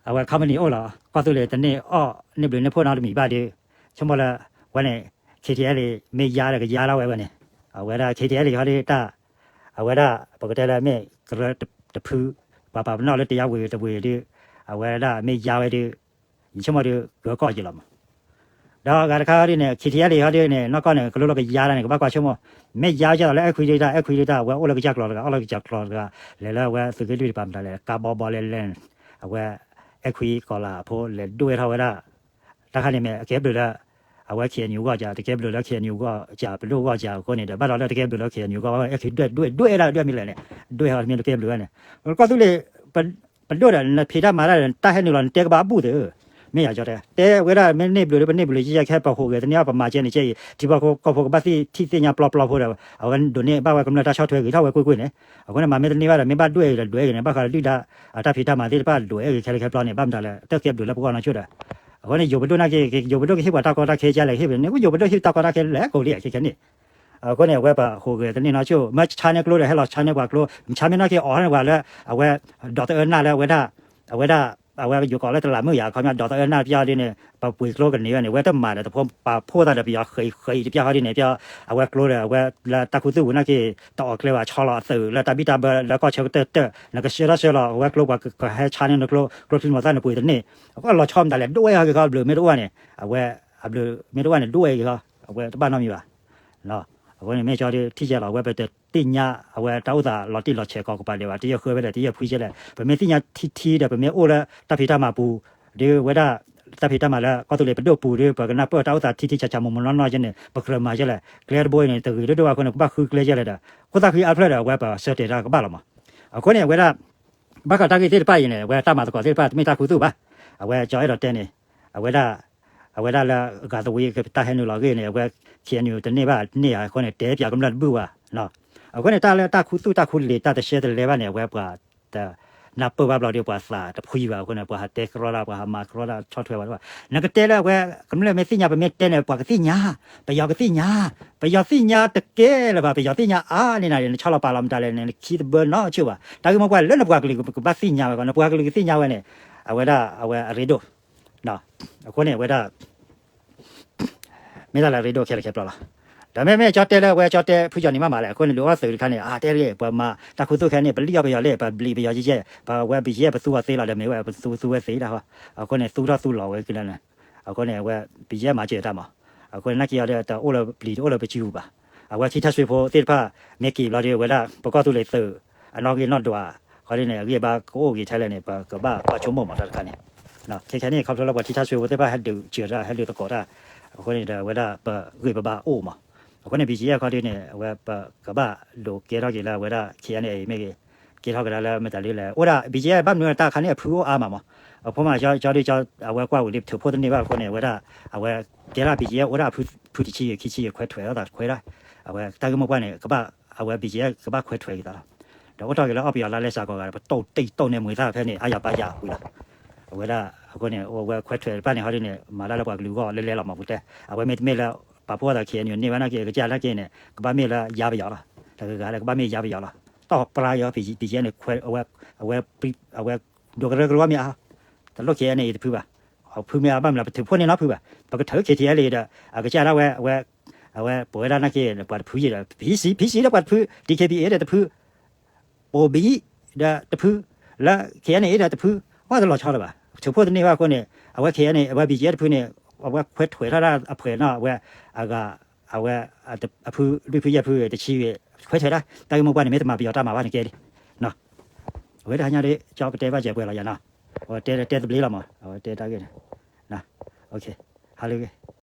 အဝဲ company အိၣ်လီၤ. ကီၢ်သူလ့ၤတန့ၢ်အီၣ် န့ၢ်ဘျုးန့ၢ်ဖှိၣ်နီတမံၤဘၣ်ဒီး ဆိကမိၣ်လၢ ဝဲန့ၣ် K T L A မ့ၢ်ယါဒီးကယါလီၤဝဲဝဲန့ၣ် အဝဲဒၣ် K T L A ဟီဒ်တၢ် အဝဲဒၣ် ပကတဲလၢမ့ၢ်ကရၢတဖု ပှၤပာ်ပနီၣ်လၢတယါဝ့ၤတဝ့ၤဒီး အဝဲဒၣ်မ့ၢ်ယါဝဲဒီး ယဆိကမိၣ်ဒီး ကၢကီၢ်က့ၤလီၤမး ဒီးအဂၤတခါဟီဒ်န့ၣ် K T L A ဟီဒ်န့ၣ် နီၢ်ကီၢ်န့ၣ် ကလိလၢကယါဒၣ်န့ၣ် ကဘၣ်ကွၢ်ဆိကမိၣ် မ့ၢ်ယါကဲသိးလၢအဲၣ်ခွံဒၣ်တၢ် အဲၣ်ခွံဒၣ်တၢ် အဝဲအိၣ်လၢကစၢ်ကျီၤတဂၤ အိၣ်လၢကစၢ်ကျီၤတဂၤ လဲၤလၢအဝဲသုးက့လွံၢ်တပၤမတၤလဲၣ် ကါဘီဘီလဲၤလဲၤ အဝဲ အဲၣ်ခွံကီၤလၤအဖိလဲၤဒွဲၣ်ထီၣ်ဝဲဒၣ် တၢ်ခါန့ၣ်မ့ၢ်အကဲဘျုးလၢ အဝဲ K N U ဂီၢ်စၢ် တကဲဘျုးလၢ K N U ဂီၢ်စၢ် ပဒိၣ်ဂီၢ်စၢ်အဃိန့ၣ်ဒီး ဘၣ်ဒီးလၢတကဲဘျုးလၢ K N U ဂီၢ် အဲၣ်ခွံဒွဲၣ်ဒွဲၣ်ဒွဲၣ်ဒၣ်ဒွဲၣ်မ့ၢ်လဲၣ်န့ၣ် ဒွဲၣ်ဟီမ့ၢ်တကဲဘျုးဝဲန့ၣ် ကီၢ်သူလ့ၤ ပဒိၣ်ဒီး နဖံးတၢ်မၤတၢ်ဒီး တၢ်ဟဲနုာ်လီၤ နတဲကဘၣ်ဘူၣ်သ့ၣ်ဧၢ, မ့ၢ်ယၤကၠီတဲ တဲဝဲဒၣ် မ့ၢ်န့ၢ်ဘျုးဒီး ပန့ၢ်ဘျုးကဲကဲ ခဲပဟူးဂဲၤတန့ၢ်အီၤ ပမၤကဲန့ၣ်ကဲအံၤ ထံဖိကီၢ်ဖိကဘၣ်သ့ၣ်ထံၣ်သ့ၣ်ညါပျီပျီဖိဒီး အဝဲဒိးန့ၢ်ဘၣ်ဝဲကမျၢၢ်တၢ်ဆီၣ်ထွဲဂ့ၤထီၣ်ဝဲကွ့ၢ်ကွ့ၢ်န့ၣ်, အဃိန့ၣ် မၤမ့ၢ်တန့ၢ်ဘၣ်ဒီး မ့ၢ်ဘၣ်ဒွဲၣ်အံၤဒီးဒွဲၣ်အံၤန့ၣ် ဘၣ်ဃးလၢဒုၣ်ဒါ အတၢ်ဖံးတၢ်မၤသ့ၣ်တဖၣ်ဒွဲၣ်အံၤခဲလၢာ်ခဲဆ့န့ၣ် ဘၣ်မတၤလဲၣ် တၢ်ကဲဘျုးလၢပဂီၢ်နီဆိဒီး အဃိန့ၣ် ယိၤပဒိၣ်နာ်က့ ယိၤပဒိၣ်ကဟ့ၣ်ပှၤတၢ်ကီတၢ်ခဲကလဲၣ် ဟ့ၣ်ပန့ၣ် ယိၤပဒိၣ်ဟ့ၣ်တၢ်ကီတၢ်ခဲလဲၣ်ကိးလံခဲခဲန့ၣ် အဃိန့ၣ် အဝဲပဟူးဂဲၤတန့ၢ်နီဆိ မ့ၢ်ဆါန့ၢ်ကျိဒီး ဟဲလီၤဆါန့ၢ်ပှၤကျိ မဆါမ့ၢ်နီၢ်က့ၤအီၤန့ၢ်ပှၤလၢ အဝဲ ဒီးတအၢနၢ်လၢအဝဲဒၣ် အဝဲဒၣ် အဝဲယိၤကီးလၢတလးမုၣ်ယၤ ခီပညီ ဒီးတအၢနၢ်တပျီဒ်န့ၣ် ပပှ့ၤကျိကန့ၢ်ဝဲန့ၣ် ဝဲတမၤဒီးတဖိပာ်ဖှိၣ်သးဒီးပယီၤဃဲၤဃဲၤအံၤတပျီဃီဒ်န့ၣ် ပျီ အဝဲကျိဒီးအဝဲလၢတၢ်ခူသူၣ်ပူၤနာ်က့ တအီၣ်ကျဲဘၣ်ဆီလီၤအသုးလၢတၢ်ဘံၣ်တၢ်ဘၢလၢကီၢ်ဆၢကတၢၢ်တၢၢ် နကဆှၢထီၣ်ဆှၢလီၤ အဝဲကျိပှၤကဟဲဆါန့ၢ်နကျိ ကျိချံမျိာ်သၣ်န့ၣ်ပှ့ၤတန့ၢ် အလီၤဆီမတၤလဲၣ် ဒွဲၣ်ဟီက့ၤခီဘျုးမ့ၢ်တအိၣ်န့ၣ် အဝဲ အဘျုးမ့ၢ်တအိၣ်န့ၣ် ဒွဲၣ်ဟီက့ၤခီ အဝဲတဘၣ်နီတမံၤဘၣ် အဃိန့ၣ်မ့ၢ်ကၠီဒ်ထံၣ်ကဲလီၤ အဝဲပတသ့ၣ်ညါ အဝဲတၢ်အိၣ်သးလီၤတံၢ်လီၤဆဲးကီးကပၤဒဲးဘၣ် တယဲၢ်ဃၢဖဲလဲၣ် တယဲၢ်ဖှံကဲလဲၣ် ပမ့ၢ်သ့ၣ်ညါထံထံဒီး ပမ့ၢ်အိၣ်လၢတၢ်ဖံးတၢ်မၤပူၤ ဒ်ဝဲဒၣ် တၢ်ဖံးတၢ်မၤလၢကီၢ်သူလ့ၤပဒိၣ်ပူၤဒီး ပကနၢ်ပၢၢ်တၢ်အိၣ်သးထံထံဆးဆးမုၢ်မုၢ်နီၢ်နီၢ်ကဲန့ၣ် ပကြၢးမၤကဲလဲၣ် ကျဲတဘိအံၤန့ၣ် တဂ့ၤဒိၣ်ဒိၣ်ဘၣ်အဃိန့ၣ် ကဘၣ်ဃုကျဲကဲလဲၣ်ဒီး ခိၣ်သၣ်ဃံအါဖျၢၣ်ဒီး အဝဲပဆၢတဲာ်တၢ်ကဘၣ်လီၤမး အဃိန့ၣ် အဝဲဒၣ် ဘၣ်ဃးတၢ်ဂ့ၢ်သ့ၣ်တဖၣ်အံၤန့ၣ် အဝဲတၢ်မၤသကိးသ့ၣ်တဖၣ် တမ့ၢ်တၢ်ခူသူၣ်ဘၣ် အဝဲကၠီအဲၣ်ဒိးတဲန့ၣ် အဝဲဒၣ် အဝဲဒၣ်လၢအဂၤသဝံတၢ်ဟဲနုာ်လီၤအဂ့ၢ်န့ၣ် အဝဲ K N U တန့ၢ်ဘၣ်န့ၢ်ဧါ အဃိန့ၣ် တဲပၠးကမျၢၢ်တဘျုးဘၣ် အဃိန့ၣ် တၢ်လၢတၢ်ခူသူၣ်တၢ်ခူလ့ၤတၢ်တဆှၢတလဲဘၣ်န့ၣ် အဝဲပှၤ နၢ်ပၢၢ်ဘၣ်ဘျီဒီး ပှၤသးတဖှံဘၣ်အဃိန့ၣ် ပှၤဟးတဲကရီတၢ် ပှၤဟးမၤကရီတၢ်ဆီၣ်ထွဲဘၣ်တဘၣ် နကတဲလၢအဝဲ ကမျၢၢ်မ့ၢ်သ့ၣ်ညါ ပမ့ၢ်တဲန့ၣ် ပှၤကသ့ၣ်ညါ ပယီၤကသ့ၣ်ညါ ပယီၤသ့ၣ်ညါတကဲလၢၤဘၣ် ပယီၤသ့ၣ်ညါအါန့ၢ်နၤ နဆီလီၤပာ်လီၤမတၤလဲၣ်န့ၣ် နခံတဘၢနီဆိဘၣ် တၢ်ဂ့ၢ်မိၢ်ပှၢ်လၢနပှၤကလုာ်ကဘၣ်သ့ၣ်ညါဝဲကီး နပှၤကလုာ်ကသ့ၣ်ညါဝဲန့ၣ် အဝဲဒၣ်အဝဲအရ့ဒိၣ် အဃိန့ၣ် အဝဲဒၣ် မ့ၢ်တၢ်လၢအရ့ဒိၣ်ခဲလၢာ်ခဲဆ့လီၤ. ဒီးမ့မ့ၢ်ကၠီတဲလၢအဝဲကၠီတဲဖုကၠီန့ၣ်မးမးလဲၣ် အဃိန့ၣ် ဒုးအီၣ်သုးတခါန့ၣ် အတဲတဂ့ၤ ပှၤမၤတၢ်ခူသူၣ်ခဲန့ၣ် ပလံၣ်အီၣ်ပယီၤလဲၣ် ပဘျံးပယီၤကဲကဲ ပဝဲဘံၣ်ယဲၢ်ပသူအီၤသ့လီၤဒီး မ့ၢ်ဝဲပသူသူဝဲသ့တၢ်ဃီ အဃိန့ၣ် သူထီၣ်သူလီၤဝဲကလၢန့ၣ် အဃိန့ၣ် အဝဲဘံၣ်ယဲၢ်မၤစၢၤတၢ်မး အဃိန့ၣ် နာ်က့ၤအီၤဒီး တအိၣ်လၢပျံၤတအိၣ်လၢပစုပူၤဘၣ် အဝဲထံထၢၣ်ဆွ့ဖိသ့ၣ်တဖၣ် မ့ၢ်က့ၤဘျီဒီး အဝဲဒၣ် ပကီၢ်သူလ့ၤသုး အနီၣ်ဂံၢ်နီၣ်ဒွး ဃီဒ်န့ၣ် အဂံၢ်အဘါကအိၣ်ဂ့ၤထဲလဲၣ်န့ၣ် ပကဘၣ်ကွၢ်ဆိကမိၣ်မးတၢ်တခါန့ၣ် ခဲခဲန့ၣ် ခီဖျိလၢပှၤထံထၢၣ်ဆွ့ဖိသ့ၣ်တဖၣ် ဟဲဒုးစၢၤတၢ် ဟဲဒုးသကိးတၢ် အဃိန့ၣ်ဒီး အဝဲဒၣ်ပဂံၢ်ပဘါအိၣ်မး အဃိန့ၣ် ဘံၣ်ယဲၢ်ခီဒ်န့ၣ် အဝဲပကဘၣ်ဒိးကဲထီၣ်က့ၤလၢအဝဲဒၣ် K N A မ့ၢ်ဂ့ၤ ကဲထီၣ်ကဒါလၢမတၤဒ်လဲၣ် အိၣ်ဒၣ် ဘံၣ်ယဲၢ် ဘၣ်မနုၤတၢ်ခါန့ၣ် အဖုအိၣ်အါမးမး အဖိမး ကၠီဒ်ကၠီ အဝဲကွၢ်ဝံၤလံ ထုးဖှိၣ်တန့ၢ်ဘၣ်အဃိန့ၣ် အဝဲဒၣ် အဝဲတဲဒၣ် ဘံၣ်ယဲၢ် အိၣ်ဒၣ်အဖု ဖုတဆံယဲၢ် ခံဆံယဲၢ် ခွဲးထွဲးထီၣ်သးခွဲးဒၣ် အဝဲတၢ်ဂ့ၢ်မိၢ်ပှၢ်န့ၣ် ကဘၣ် အဝဲဘံၣ်ယဲၢ် ကဘၣ်ခွဲးထွဲးက့ၤသးလီၤ ဒီးအိၣ်ထီၣ်က့ၤလၢအီၣ်ပယီၤလါလဲစးကီးဂၤ ပတိၢ်တံၢ်တိၢ်န့ၢ်မှံသၣ်ဖဲန့ၣ် အါယၤပါယၤဝံၤလီၤ အဝဲဒၣ် အဃိန့ၣ် အဝဲခွဲးထွဲးတဖၣ်န့ၣ် ဟီဒ်န့ၣ် မၤတၢ်လၢပှၤကလုာ်အဂီၢ် လဲၤလဲၤလီၤမး ပူၤတဲ အဝဲမ့တမ့ၢ်လၢ ပာ်ဖှိၣ်သး K N U န့ၢ်ဘၣ်နာ်က့ ကစၢ်နာ်က့န့ၣ် ကဘၣ်မ့ၢ်လၢယါပယီၤလီၤ တဂၤဂၤလၢကဘၣ်မ့ၢ်ယါပယီၤလီၤ တီၢ်ပြါယီၤ ဘံၣ်ယဲၢ်န့ၣ် ခွဲး အဝဲ အဝဲ ဒိၣ်ကရၢကရိမ့ၢ်အါ, တလိၣ် K N A တဖုဘၣ်, ဖုမ့ၢ်အါဘၣ်မနုၤလဲၣ် ပထုးဖှိၣ်န့ၢ်နီတဖုဘၣ်, ပကထုး K T L A ဒီး အကစၢ်ဒၣ်ဝဲ, အဝဲ, အဝဲပဝဲဒၣ်နာ်က့ ပှၤတဖုယံၤဒီး P C, P C ဒီးပှၤတဖု, D K B A ဒီးတဖု အိၣ်ဘံၣ်ဒီးတဖု, လၢ K N A ဒီးတဖု, ဝဲတလီၤဆီလၢၤဘၣ်. ထုးဖှိၣ်တန့ၢ်ဘၣ်အဃိန့ၣ် အဝဲ K N A အဝဲ B G F တဖုန့ၣ် အဝဲခွဲးထွဲးထီၣ်ဒၣ်အဖှဲးနီၤ အဝဲ, အဂၤ, အဝဲ, အဖုလွံၢ်ဖုယဲၢ်ဖုတဆံဂ့ၤ ခွဲးထွဲးဒၣ် တၢ်ဂ့ၢ်မိၢ်ပှၢ်န့ၣ် မ့ၢ်တမၤပယီၤတၢ်မၤဘၣ်န့ၣ်ကဲလံ. အဝဲတဟါညါဒီး ကၠီကတဲဘၣ်စဲးပှဲၤလီၤယၤနီၤ, အဝဲတဲတဲသဘျ့လီၤမး အဝဲတဲတၢ်ဂ့ၢ်န့ၣ်, ဟါလၢဂ့ၤ